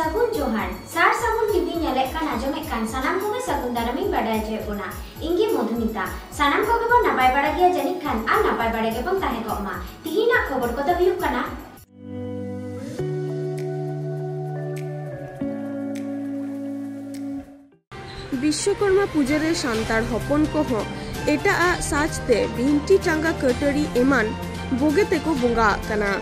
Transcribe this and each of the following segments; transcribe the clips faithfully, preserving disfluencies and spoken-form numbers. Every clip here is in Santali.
ᱥᱟᱹᱜᱩᱱ ᱡᱚᱦᱟᱨ᱾ ᱥᱟᱨ ᱥᱟᱹᱜᱩᱱ ᱴᱤᱵᱷᱤ ᱧᱮᱞᱮᱫ ᱠᱟᱱ, ᱟᱸᱡᱚᱢᱮᱫ ᱠᱟᱱ ᱥᱟᱱᱟᱢ ᱠᱚᱜᱮ ᱥᱟᱹᱜᱩᱱ ᱫᱟᱨᱟᱢᱤᱧ ᱵᱟᱰᱟᱭ ᱦᱚᱪᱚᱭᱮᱫ ᱵᱚᱱᱟ᱾ ᱤᱧ ᱜᱮ ᱢᱚᱫᱷᱩᱢᱤᱛᱟ᱾ ᱥᱟᱱᱟᱢ ᱠᱚᱜᱮ ᱵᱚᱱ ᱱᱟᱯᱟᱭ ᱵᱟᱲᱟ ᱜᱮᱭᱟ ᱡᱟᱹᱱᱤᱡ ᱠᱷᱟᱱ, ᱟᱨ ᱱᱟᱯᱟᱭ ᱵᱟᱲᱟ ᱜᱮᱵᱚᱱ ᱛᱟᱦᱮᱸ ᱠᱚᱜ ᱢᱟ᱾ ᱛᱤᱦᱤᱧᱟᱜ ᱠᱷᱚᱵᱚᱨ ᱠᱚᱫᱚ ᱦᱩᱭᱩᱜ ᱠᱟᱱᱟ, ᱵᱤᱥᱥᱚᱠᱚᱨᱢᱟ ᱯᱩᱡᱟᱹ ᱨᱮ ᱥᱟᱱᱛᱟᱲ ᱦᱚᱯᱚᱱ ᱠᱚᱦᱚᱸ ᱮᱴᱟᱜ ᱟᱜ ᱥᱟᱡᱽ ᱛᱮ ᱵᱷᱤᱱᱴᱤ, ᱴᱟᱸᱜᱟ, ᱠᱟᱹᱴᱟᱹᱨᱤ ᱮᱢᱟᱱ ᱵᱩᱜᱤ ᱛᱮᱠᱚ ᱵᱚᱸᱜᱟ ᱟᱜ ᱠᱟᱱᱟ᱾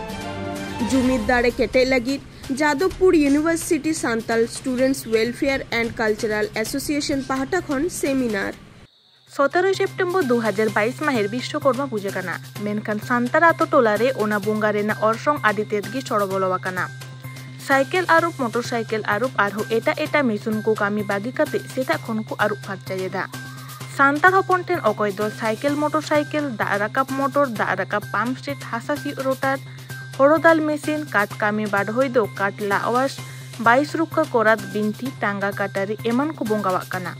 ᱡᱩᱢᱤᱫ ᱫᱟᱲᱮ ᱠᱮᱴᱮᱡ ᱞᱟᱹᱜᱤᱫ Jadavpur University Santal Students Welfare and Cultural Association ᱯᱟᱦᱴᱟ ᱠᱷᱚᱱ ᱥᱮᱢᱤᱱᱟᱨ᱾ ᱥᱚᱛᱮᱨᱚᱭ ᱥᱮᱯᱴᱮᱢᱵᱚᱨ ᱫᱩ ᱦᱟᱡᱟᱨ ᱵᱟᱭᱤᱥ ᱢᱟᱹᱦᱤᱛ ᱵᱤᱥᱥᱚᱠᱚᱨᱢᱟ ᱯᱩᱡᱟᱹ ᱠᱟᱱᱟ, ᱢᱮᱱᱠᱷᱟᱱ ᱥᱟᱱᱛᱟᱲ ᱟᱛᱳ ᱴᱚᱞᱟ ᱨᱮ ᱚᱱᱟ ᱵᱚᱸᱜᱟ ᱨᱮᱱᱟᱜ ᱚᱨᱥᱚᱝ ᱟᱹᱰᱤ ᱛᱮᱫ ᱜᱮ ᱥᱚᱲᱚ ᱵᱚᱞᱚ ᱟᱠᱟᱱᱟ᱾ ᱥᱟᱭᱠᱮᱞ ᱟᱹᱨᱩᱵ, ᱢᱚᱴᱚᱨ ᱥᱟᱭᱠᱮᱞ ᱟᱹᱨᱩᱵ, ᱟᱨᱦᱚᱸ ᱮᱴᱟᱜ ᱮᱴᱟᱜ ᱢᱮᱥᱤᱱ ᱠᱚ ᱠᱟᱹᱢᱤ ᱵᱟᱹᱜᱤ ᱠᱟᱛᱮ ᱥᱮᱛᱟᱜ ᱠᱷᱚᱱ ᱠᱚ ᱟᱹᱨᱩᱵ ᱯᱷᱟᱨᱪᱟᱭᱮᱫᱟ᱾ ᱥᱟᱱᱛᱟᱲ ᱦᱚᱯᱚᱱ ᱴᱷᱮᱱ ᱚᱠᱚᱭ ᱫᱚ ᱥᱟᱭᱠᱮᱞ, ᱢᱚᱴᱚᱨ ᱥᱟᱭᱠᱮᱞ, ᱫᱟᱜ ᱨᱟᱠᱟᱵ ᱢᱚᱴᱚᱨ, ᱫᱟᱜ ᱨᱟᱠᱟᱵ ᱯᱟᱢᱯ ᱥᱮᱴ, ᱦᱟᱥᱟ ᱥᱤᱭᱳᱜ ᱨᱳᱴᱟᱨ, ᱦᱳᱲᱳ ᱫᱟᱞ ᱢᱮᱥᱤᱱ, ᱠᱟᱴ ᱠᱟᱹᱢᱤ ᱵᱟᱰᱦᱚᱭ ᱫᱚ ᱠᱟᱴ ᱞᱟᱣᱟᱥ, ᱵᱟᱭᱤᱥ ᱨᱩᱠᱠᱟ ᱠᱚᱨᱟᱛ, ᱵᱤᱱᱴᱷᱤ, ᱴᱟᱸᱜᱟ ᱠᱟᱴᱟᱨᱤ ᱮᱢᱟᱱ ᱠᱚ ᱵᱚᱸᱜᱟᱣᱟᱜ ᱠᱟᱱᱟ᱾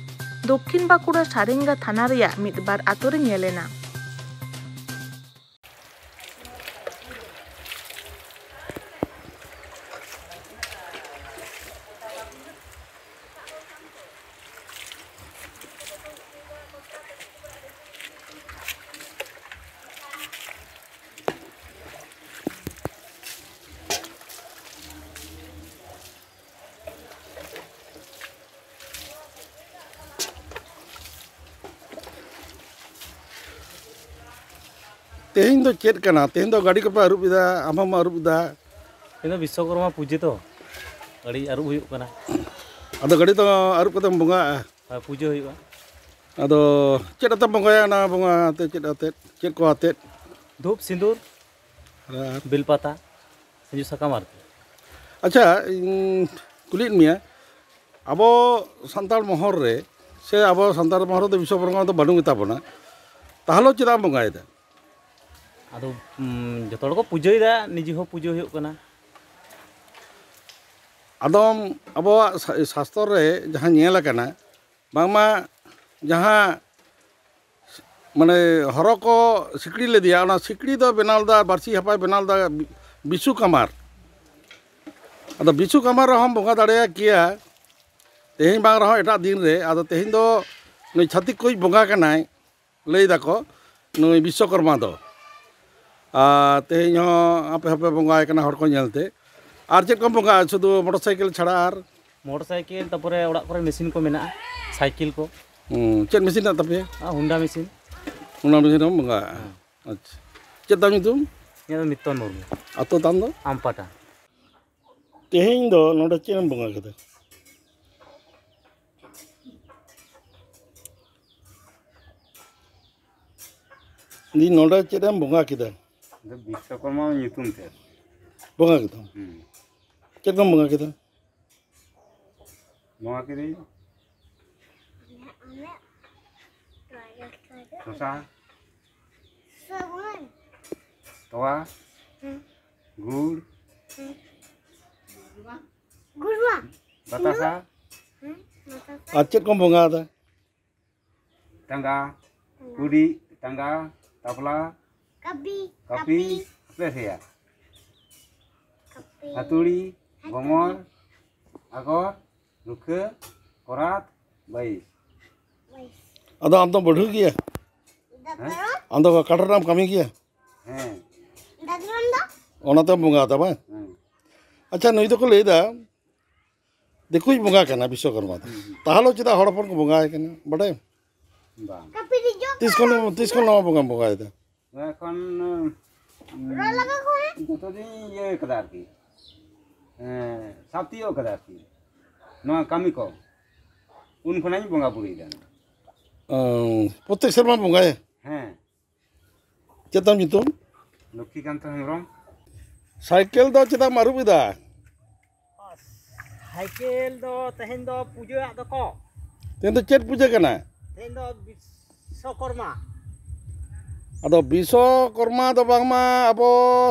ᱫᱚᱠᱠᱷᱤᱱ ᱵᱟᱸᱠᱩᱲᱟ ᱥᱟᱨᱮᱝᱜᱟ ᱛᱷᱟᱱᱟ ᱨᱮᱭᱟᱜ ᱢᱤᱫ ᱵᱟᱨ ᱟᱛᱳ ᱨᱮ ᱧᱮᱞ ᱮᱱᱟ᱾ ᱛᱮᱦᱮᱧ ᱫᱚ ᱪᱮᱫ ᱠᱟᱱᱟ? ᱛᱮᱦᱮᱧ ᱫᱚ ᱜᱟᱹᱰᱤ ᱠᱚᱯᱮ ᱟᱹᱨᱩᱵ ᱮᱫᱟ, ᱟᱢ ᱦᱚᱸᱢ ᱟᱹᱨᱩᱵ ᱮᱫᱟ᱾ ᱛᱮᱦᱮᱧ ᱫᱚ ᱵᱤᱥᱥᱚᱠᱚᱨᱢᱟ ᱯᱩᱡᱟᱹ ᱛᱚ, ᱜᱟᱹᱰᱤ ᱟᱹᱨᱩᱵ ᱦᱩᱭᱩᱜ ᱠᱟᱱᱟ᱾ ᱟᱫᱚ ᱜᱟᱹᱰᱤ ᱫᱚ ᱟᱹᱨᱩᱵ ᱠᱟᱛᱮᱢ ᱵᱚᱸᱜᱟᱜᱼᱟ? ᱦᱮᱸ, ᱯᱩᱡᱟᱹ ᱦᱩᱭᱩᱜᱼᱟ᱾ ᱟᱫᱚ ᱪᱮᱫ ᱟᱛᱮᱢ ᱵᱚᱸᱜᱟᱭᱟ? ᱚᱱᱟ ᱵᱚᱸᱜᱟ ᱟᱛᱮ ᱪᱮᱫ ᱟᱛᱮ, ᱪᱮᱫ ᱠᱚ ᱟᱛᱮ? ᱫᱷᱩᱯ, ᱥᱤᱸᱫᱩᱨ, ᱟᱨ? ᱵᱮᱞᱯᱟᱛᱟ, ᱥᱤᱸᱡᱩ ᱥᱟᱠᱟᱢ ᱟᱨᱠᱤ᱾ ᱟᱪᱪᱷᱟ, ᱤᱧ ᱠᱩᱞᱤᱭᱮᱫ ᱢᱮᱭᱟ, ᱟᱵᱚ ᱥᱟᱱᱛᱟᱲ ᱢᱚᱦᱚᱞ ᱨᱮ, ᱥᱮ ᱟᱵᱚ ᱥᱟᱱᱛᱟᱲ ᱢᱚᱦᱚᱞ ᱨᱮᱫᱚ ᱵᱤᱥᱥᱚᱠᱚᱨᱢᱟ ᱫᱚ ᱵᱟᱹᱱᱩᱜ ᱜᱮᱛᱟ ᱵᱚᱱᱟ, ᱛᱟᱦᱚᱞᱮ ᱪᱮᱫᱟᱜ ᱮᱢ ᱵᱚᱸᱜᱟᱭᱮᱫᱟ? ᱟᱫᱚ, ᱩᱸ, ᱡᱚᱛᱚ ᱦᱚᱲ ᱠᱚ ᱯᱩᱡᱟᱹᱭᱮᱫᱟ, ᱱᱤᱡᱮ ᱦᱚᱸ ᱯᱩᱡᱟᱹ ᱦᱩᱭᱩᱜ ᱠᱟᱱᱟ᱾ ᱟᱫᱚᱢ ᱟᱵᱚᱣᱟᱜ ᱥᱟ-, ᱥᱟᱥᱛᱚᱨ ᱨᱮ ᱡᱟᱦᱟᱸ ᱧᱮᱞ ᱟᱠᱟᱱᱟ, ᱵᱟᱝᱢᱟ ᱡᱟᱦᱟᱸ ᱢᱟᱱᱮ ᱦᱚᱨᱚ ᱠᱚ ᱥᱤᱠᱲᱤ ᱞᱮᱫᱮᱭᱟ, ᱚᱱᱟ ᱥᱤᱠᱲᱤ ᱫᱚ ᱵᱮᱱᱟᱣ ᱞᱮᱫᱟ, ᱵᱟᱹᱲᱥᱤ ᱦᱟᱯᱟᱭ ᱵᱮᱱᱟᱣ ᱞᱮᱫᱟ ᱵᱤ-, ᱵᱤᱥᱩ ᱠᱟᱢᱟᱨ᱾ ᱟᱫᱚ ᱵᱤᱥᱩᱠᱟᱨᱢᱟ ᱨᱮᱦᱚᱸᱢ ᱵᱚᱸᱜᱟ ᱫᱟᱲᱮᱭᱟᱭ ᱠᱮᱭᱟ, ᱛᱮᱦᱮᱧ ᱵᱟᱝ ᱨᱮᱦᱚᱸ ᱮᱴᱟᱜ ᱫᱤᱱ ᱨᱮ᱾ ᱟᱫᱚ ᱛᱮᱦᱮᱧ ᱫᱚ ᱱᱩᱭ ᱪᱷᱟᱹᱛᱤᱠ ᱠᱚᱭᱤᱡ ᱵᱚᱸᱜᱟ ᱠᱟᱱᱟᱭ, ᱞᱟᱹᱭ ᱫᱟᱠᱚ ᱱᱩᱭ ᱵᱤᱥᱥᱚᱠᱚᱨᱢᱟ ᱫᱚ᱾ ᱟᱨ ᱛᱮᱦᱮᱧ ᱦᱚᱸ ᱟᱯᱮ ᱦᱚᱸᱯᱮ ᱵᱚᱸᱜᱟᱭ ᱠᱟᱱᱟ ᱦᱚᱲ ᱠᱚ ᱧᱮᱞᱛᱮ᱾ ᱟᱨ ᱪᱮᱫ ᱠᱚᱢ ᱵᱚᱸᱜᱟᱜᱼᱟ ᱥᱩᱫᱷᱩ ᱢᱚᱴᱚᱨ ᱥᱟᱭᱠᱮᱞ ᱪᱷᱟᱲᱟ? ᱟᱨ ᱢᱚᱴᱚᱨ ᱥᱟᱭᱠᱮᱞ, ᱛᱟᱨᱯᱚᱨᱮ ᱚᱲᱟᱜ ᱠᱚᱨᱮ ᱢᱮᱥᱤᱱ ᱠᱚ ᱢᱮᱱᱟᱜᱼᱟ, ᱥᱟᱭᱠᱮᱞ ᱠᱚ᱾ ᱦᱩᱸ, ᱪᱮᱫ ᱢᱮᱥᱤᱱ ᱢᱮᱱᱟᱜ ᱛᱟᱯᱮᱭᱟ? ᱟᱨ ᱦᱩᱱᱰᱟ ᱢᱮᱥᱤᱱ᱾ ᱦᱩᱱᱰᱟ ᱢᱮᱥᱤᱱ ᱨᱮᱢ ᱵᱚᱸᱜᱟᱜᱼᱟ? ᱦᱮᱸ᱾ ᱟᱪᱪᱷᱟ, ᱪᱮᱫ ᱛᱟᱢ ᱧᱩᱛᱩᱢ? ᱤᱧᱟᱹᱜ ᱫᱚ ᱢᱤᱛᱚᱱ ᱢᱩᱨᱢᱩ᱾ ᱟᱛᱳ ᱛᱟᱢ ᱫᱚ? ᱟᱢᱯᱟᱴᱟ᱾ ᱛᱮᱦᱮᱧ ᱫᱚ ᱱᱚᱰᱮ ᱪᱮᱫ ᱮᱢ ᱵᱚᱸᱜᱟ ᱠᱮᱫᱟ? ᱫᱤ, ᱱᱚᱰᱮ ᱪᱮᱫ ᱮᱢ ᱵᱚᱸᱜᱟ ᱠᱮᱫᱟ? ᱵᱤᱥᱥᱚᱠᱚᱨᱢᱟ ᱧᱩᱛᱩᱢ ᱛᱮ᱾ ᱵᱚᱸᱜᱟ ᱠᱮᱫᱟᱢ? ᱦᱩᱸ᱾ ᱪᱮᱫ ᱠᱚᱢ ᱵᱚᱸᱜᱟ ᱠᱮᱫᱟ? ᱵᱚᱸᱜᱟ ᱠᱮᱫᱟᱹᱧ ᱥᱚᱥᱟ, ᱛᱚᱣᱟ, ᱜᱩᱲ, ᱵᱟᱛᱟᱥᱟ᱾ ᱟᱨ ᱪᱮᱫ ᱠᱚᱢ ᱵᱚᱸᱜᱟ ᱟᱫᱟ? ᱴᱟᱸᱜᱟ, ᱠᱩᱰᱤ, ᱴᱟᱸᱜᱟ, ᱛᱟᱯᱞᱟ, ᱠᱟᱹᱯᱤ, ᱠᱟᱹᱯᱤ, ᱠᱟᱹᱯᱤ᱾ ᱦᱟᱯᱮ ᱥᱮᱭᱟ᱾ ᱠᱟᱹᱯᱤ᱾ ᱦᱟᱹᱛᱩᱲᱤ, ᱦᱟᱹᱛᱩᱲᱤ᱾ ᱜᱚᱢᱚᱨ, ᱟᱜᱚᱨ, ᱨᱩᱠᱷᱟᱹ, ᱠᱚᱨᱟᱛ, ᱵᱟᱹᱭᱤᱥ᱾ ᱵᱟᱹᱭᱤᱥ᱾ ᱟᱫᱚ ᱟᱢ ᱫᱚᱢ ᱵᱟᱹᱰᱷᱩ ᱜᱮᱭᱟ? ᱦᱮᱸ? ᱟᱢ ᱫᱚ ᱠᱟᱴ ᱨᱮᱱᱟᱜ ᱮᱢ ᱠᱟᱹᱢᱤ ᱜᱮᱭᱟ? ᱦᱮᱸ᱾ ᱫᱟᱛᱨᱚᱢ ᱫᱚ? ᱚᱱᱟᱛᱮᱢ ᱵᱚᱸᱜᱟ ᱟᱫᱟ ᱵᱟᱝ? ᱦᱮᱸ᱾ ᱟᱪᱪᱷᱟ, ᱱᱩᱭ ᱫᱚᱠᱚ ᱞᱟᱹᱭᱫᱟ ᱫᱤᱠᱩᱭᱤᱡ ᱵᱚᱸᱜᱟ ᱠᱟᱱᱟ ᱵᱤᱥᱥᱚᱠᱚᱨᱢᱟ ᱫᱚ᱾ ᱦᱩᱸ, ᱦᱩᱸ᱾ ᱛᱟᱦᱚᱞᱮ ᱪᱮᱫᱟᱜ ᱦᱚᱲ ᱦᱚᱯᱚᱱ ᱠᱚ ᱵᱚᱸᱜᱟᱭ ᱠᱟᱱᱟ, ᱵᱟᱰᱟᱭᱟᱢ? ᱵᱟᱝ᱾ ᱛᱤᱥ ᱠᱷᱚᱱ, ᱛᱤᱥ ᱠᱷᱚᱱ ᱱᱚᱣᱟ ᱵᱚᱸᱜᱟᱢ ᱵᱚᱸᱜᱟᱭᱮᱫᱟ? ᱮᱠᱷᱚᱱ, ᱩᱸ, ᱨᱚᱲ ᱞᱟᱜᱟ ᱠᱚ ᱦᱮᱸ? ᱡᱚᱛᱚ ᱫᱤᱱ ᱤᱭᱟᱹ ᱠᱟᱫᱟ ᱟᱨᱠᱤ᱾ ᱦᱮᱸ, ᱥᱟᱵ ᱛᱤᱭᱳᱜ ᱠᱟᱫᱟ ᱟᱨᱠᱤ᱾ ᱱᱚᱣᱟ ᱠᱟᱹᱢᱤ ᱠᱚ᱾ ᱩᱱ ᱠᱷᱚᱱᱟᱜ ᱤᱧ ᱵᱚᱸᱜᱟ ᱵᱩᱨᱩᱭᱮᱫᱟ᱾ ᱚ, ᱯᱨᱚᱛᱮᱠ ᱥᱮᱨᱢᱟ ᱵᱚᱸᱜᱟᱭᱟ? ᱦᱮᱸ᱾ ᱪᱮᱫ ᱛᱟᱢ ᱧᱩᱛᱩᱢ? ᱞᱚᱠᱠᱷᱤᱠᱟᱱᱛᱚ ᱦᱮᱢᱵᱨᱚᱢ᱾ ᱥᱟᱭᱠᱮᱞ ᱫᱚ ᱪᱮᱫᱟᱜ ᱮᱢ ᱟᱹᱨᱩᱵ ᱮᱫᱟ? ᱥᱟᱭᱠᱮᱞ ᱫᱚ ᱛᱮᱦᱮᱧ ᱫᱚ ᱯᱩᱡᱟᱹᱣᱟᱜ ᱫᱚᱠᱚ᱾ ᱛᱮᱦᱮᱧ ᱫᱚ ᱪᱮᱫ ᱯᱩᱡᱟᱹ ᱠᱟᱱᱟ? ᱛᱮᱦᱮᱧ ᱫᱚ ᱵᱤᱥᱥᱚᱠᱚᱨᱢᱟ᱾ ᱟᱫᱚ ᱵᱤᱥᱥᱚᱠᱚᱨᱢᱟ ᱫᱚ ᱵᱟᱝᱢᱟ ᱟᱵᱚ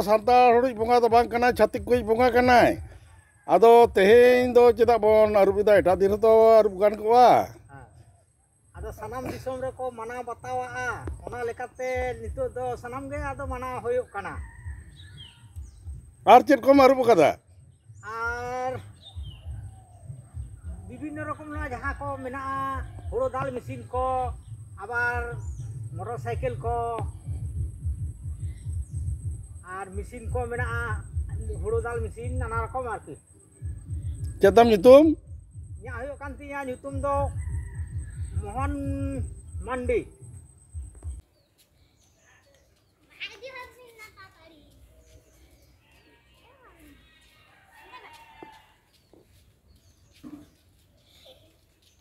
ᱥᱟᱱᱛᱟᱲ ᱦᱚᱲᱤᱡ ᱵᱚᱸᱜᱟ ᱫᱚ ᱵᱟᱝ ᱠᱟᱱᱟᱭ, ᱪᱷᱟᱹᱛᱤᱠ ᱠᱚᱭᱤᱡ ᱵᱚᱸᱜᱟ ᱠᱟᱱᱟᱭ᱾ ᱟᱫᱚ ᱛᱮᱦᱮᱧ ᱫᱚ ᱪᱮᱫᱟᱜ ᱵᱚᱱ ᱟᱹᱨᱩᱵ ᱮᱫᱟ? ᱮᱴᱟᱜ ᱫᱤᱱ ᱦᱚᱸᱛᱚ ᱟᱹᱨᱩᱵ ᱜᱟᱱ ᱠᱚᱜᱼᱟ᱾ ᱦᱮᱸ᱾ ᱟᱫᱚ ᱥᱟᱱᱟᱢ ᱫᱤᱥᱚᱢ ᱨᱮᱠᱚ ᱢᱟᱱᱟᱣ ᱵᱟᱛᱟᱣᱟᱜᱼᱟ, ᱚᱱᱟ ᱞᱮᱠᱟᱛᱮ ᱱᱤᱛᱚᱜ ᱫᱚ ᱥᱟᱱᱟᱢ ᱜᱮ ᱟᱫᱚ ᱢᱟᱱᱟᱣ ᱦᱩᱭᱩᱜ ᱠᱟᱱᱟ᱾ ᱟᱨ ᱪᱮᱫ ᱠᱚᱢ ᱟᱹᱨᱩᱵ ᱟᱠᱟᱫᱟ? ᱟᱨ ᱵᱤᱵᱷᱤᱱᱱᱚ ᱨᱚᱠᱚᱢ ᱱᱚᱣᱟ ᱡᱟᱦᱟᱸ ᱠᱚ ᱢᱮᱱᱟᱜᱼᱟ, ᱦᱳᱲᱳ ᱫᱟᱞ ᱢᱮᱥᱤᱱ ᱠᱚ, ᱟᱵᱟᱨ ᱢᱚᱴᱚᱨ ᱥᱟᱭᱠᱮᱞ ᱠᱚ, ᱟᱨ ᱢᱮᱥᱤᱱ ᱠᱚ ᱢᱮᱱᱟᱜᱼᱟ, ᱦᱳᱲᱳ ᱫᱟᱞ ᱢᱮᱥᱤᱱ, ᱱᱟᱱᱟ ᱨᱚᱠᱚᱢ ᱟᱨᱠᱤ᱾ ᱪᱮᱫ ᱛᱟᱢ ᱧᱩᱛᱩᱢ? ᱤᱧᱟᱹᱜ ᱦᱩᱭᱩᱜ ᱠᱟᱱ ᱛᱤᱧᱟᱹ ᱧᱩᱛᱩᱢ ᱫᱚ ᱢᱳᱦᱚᱱ ᱢᱟᱱᱰᱤ᱾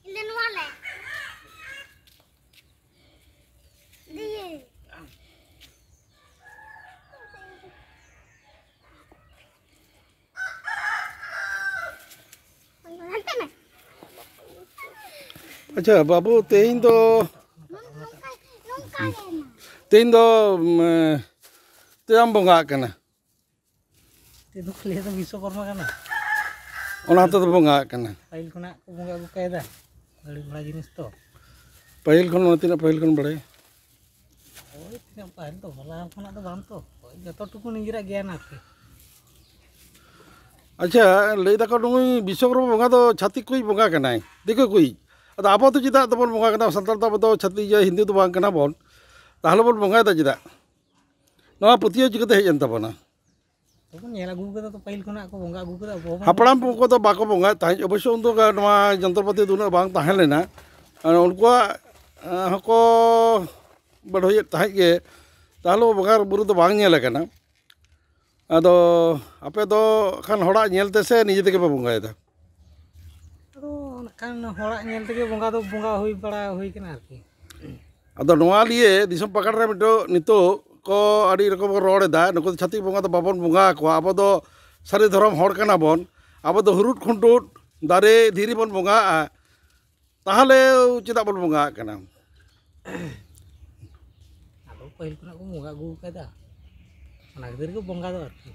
ᱤᱧ ᱫᱚ ᱱᱚᱣᱟ ᱞᱮ᱾ ᱫᱤᱭᱮ᱾ ᱦᱟᱱᱛᱮ ᱢᱮ᱾ ᱟᱪᱪᱷᱟ ᱵᱟᱹᱵᱩ, ᱛᱮᱦᱮᱧ ᱫᱚ, ᱱᱚᱝᱠᱟ, ᱱᱚᱝᱠᱟ ᱜᱮ ᱢᱟ᱾ ᱛᱮᱦᱮᱧ ᱫᱚ, ᱩᱢ, ᱪᱮᱫ ᱮᱢ ᱵᱚᱸᱜᱟᱜ ᱠᱟᱱᱟ? ᱛᱮ ᱫᱚ ᱠᱚ ᱞᱟᱹᱭᱟ ᱫᱚ ᱵᱤᱥᱥᱚᱠᱚᱨᱢᱟ ᱠᱟᱱᱟ᱾ ᱚᱱᱟ ᱦᱚᱛᱮ ᱛᱮ ᱵᱚᱸᱜᱟᱜ ᱠᱟᱱᱟ᱾ ᱯᱟᱹᱦᱤᱞ ᱠᱷᱚᱱᱟᱜ ᱠᱚ ᱵᱚᱸᱜᱟ ᱟᱹᱜᱩ ᱠᱟᱭᱫᱟ, ᱜᱟᱹᱲᱤ ᱜᱷᱚᱲᱟ ᱡᱤᱱᱤᱥ ᱛᱚ᱾ ᱯᱟᱹᱦᱤᱞ ᱠᱷᱚᱱ, ᱚᱱᱟ ᱛᱤᱱᱟᱹᱜ ᱯᱟᱹᱦᱤᱞ ᱠᱷᱚᱱ ᱵᱟᱲᱟᱭᱟ? ᱳᱭ ᱛᱤᱱᱟᱹᱜ ᱯᱟᱹᱦᱤᱞ ᱫᱚ, ᱦᱚᱞᱟ ᱠᱷᱚᱱᱟᱜ ᱫᱚ ᱵᱟᱝ ᱛᱚ, ᱳᱭ ᱡᱚᱛᱚ ᱴᱩᱠᱩ ᱱᱤᱡᱮᱨᱟᱜ ᱜᱮᱭᱟᱱ ᱟᱨᱠᱤ᱾ ᱟᱪᱪᱷᱟ, ᱞᱟᱹᱭ ᱫᱟᱠᱚ ᱱᱩᱭ ᱵᱤᱥᱥᱚᱠᱚᱨᱢᱟ ᱵᱚᱸᱜᱟ ᱫᱚ ᱪᱷᱟᱹᱛᱤᱠ ᱠᱚᱭᱤᱡ ᱵᱚᱸᱜᱟ ᱠᱟᱱᱟᱭ, ᱫᱤᱠᱩ ᱠᱚᱭᱤᱡ᱾ ᱟᱫᱚ ᱟᱵᱚ ᱫᱚ ᱪᱮᱫᱟᱜ ᱫᱚᱵᱚᱱ ᱵᱚᱸᱜᱟ ᱠᱟᱱᱟ? ᱥᱟᱱᱛᱟᱲ ᱫᱚ ᱟᱵᱚ ᱫᱚ ᱪᱷᱟᱹᱛᱤᱠ ᱤᱭᱟᱹ ᱦᱤᱱᱫᱩ ᱫᱚ ᱵᱟᱝ ᱠᱟᱱᱟ ᱵᱚᱱ, ᱛᱟᱦᱚᱞᱮ ᱵᱚᱱ ᱵᱚᱸᱜᱟᱭᱮᱫᱟ ᱪᱮᱫᱟᱜ? ᱱᱚᱣᱟ ᱯᱟᱹᱛᱭᱟᱹᱣ ᱪᱤᱠᱟᱹᱛᱮ ᱦᱮᱡ ᱮᱱ ᱛᱟᱵᱚᱱᱟ? ᱛᱚᱵᱚᱱ ᱧᱮᱞ ᱟᱹᱜᱩ ᱠᱟᱫᱟ ᱛᱚ, ᱯᱟᱹᱦᱤᱞ ᱠᱷᱚᱱᱟᱜ ᱠᱚ ᱵᱚᱸᱜᱟ ᱟᱹᱜᱩ ᱠᱟᱫᱟ, ᱟᱵᱚ ᱦᱚᱸᱵᱚᱱ ᱦᱟᱯᱲᱟᱢ ᱠᱚᱫᱚ ᱵᱟᱠᱚ ᱵᱚᱸᱜᱟᱭᱮᱫ ᱛᱟᱦᱮᱸᱫ, ᱚᱵᱚᱥᱥᱚ ᱩᱱᱫᱚ ᱱᱚᱣᱟ ᱡᱚᱱᱛᱨᱚᱯᱟᱹᱛᱤ ᱫᱚ ᱩᱱᱟᱹᱜ ᱵᱟᱝ ᱛᱟᱦᱮᱸ ᱞᱮᱱᱟ᱾ ᱟᱨ ᱩᱱᱠᱩᱣᱟᱜ, ᱮᱸ, ᱦᱚᱸᱠᱚ ᱵᱟᱰᱷᱟᱹᱭᱮᱫ ᱛᱟᱦᱮᱸᱫ ᱜᱮ, ᱛᱟᱦᱚᱞᱮ ᱵᱚᱸᱜᱟ ᱵᱩᱨᱩ ᱫᱚ ᱵᱟᱝ ᱧᱮᱞ ᱟᱠᱟᱱᱟ᱾ ᱟᱫᱚ ᱟᱯᱮ ᱫᱚ ᱠᱷᱟᱱ ᱦᱚᱲᱟᱜ ᱧᱮᱞ ᱛᱮ ᱥᱮ ᱱᱤᱡᱮ ᱛᱮᱜᱮ ᱯᱮ ᱵᱚᱸᱜᱟᱭᱮᱫᱟ? ᱟᱫᱚ ᱱᱟᱜ ᱠᱷᱟᱱ ᱦᱚᱲᱟᱜ ᱧᱮᱞ ᱛᱮᱜᱮ ᱵᱚᱸᱜᱟ ᱫᱚ ᱵᱚᱸᱜᱟ ᱦᱩᱭ ᱵᱟᱲᱟ ᱦᱩᱭ ᱠᱟᱱᱟ ᱟᱨᱠᱤ᱾ ᱟᱫᱚ ᱱᱚᱣᱟ ᱞᱤᱭᱮ ᱫᱤᱥᱚᱢ ᱯᱟᱠᱟᱲ ᱨᱮ ᱢᱤᱫᱴᱟᱝ ᱱᱤᱛᱚᱜ ᱠᱚ ᱟᱹᱰᱤ ᱨᱚᱠᱚᱢ ᱠᱚ ᱨᱚᱲ ᱮᱫᱟ, ᱱᱩᱠᱩ ᱫᱚ ᱪᱷᱟᱹᱛᱤᱠ ᱵᱚᱸᱜᱟ ᱫᱚ ᱵᱟᱵᱚᱱ ᱵᱚᱸᱜᱟ ᱟᱠᱚᱣᱟ, ᱟᱵᱚ ᱫᱚ ᱥᱟᱹᱨᱤ ᱫᱷᱚᱨᱚᱢ ᱦᱚᱲ ᱠᱟᱱᱟ ᱵᱚᱱ, ᱟᱵᱚ ᱫᱚ ᱦᱩᱨᱩᱫ ᱠᱷᱩᱱᱴᱩᱫ, ᱫᱟᱨᱮ ᱫᱷᱤᱨᱤ ᱵᱚᱱ ᱵᱚᱸᱜᱟᱜᱼᱟ, ᱛᱟᱦᱚᱞᱮ ᱪᱮᱫᱟᱜ ᱵᱚᱱ ᱵᱚᱸᱜᱟᱜ ᱠᱟᱱᱟ? ᱟᱫᱚ ᱯᱟᱹᱦᱤᱞ ᱠᱷᱚᱱᱟᱜ ᱠᱚ ᱵᱚᱸᱜᱟ ᱟᱹᱜᱩ ᱟᱠᱟᱫᱟ, ᱚᱱᱟ ᱠᱷᱟᱹᱛᱤᱨ ᱜᱮ ᱵᱚᱸᱜᱟ ᱫᱚ ᱟᱨᱠᱤ᱾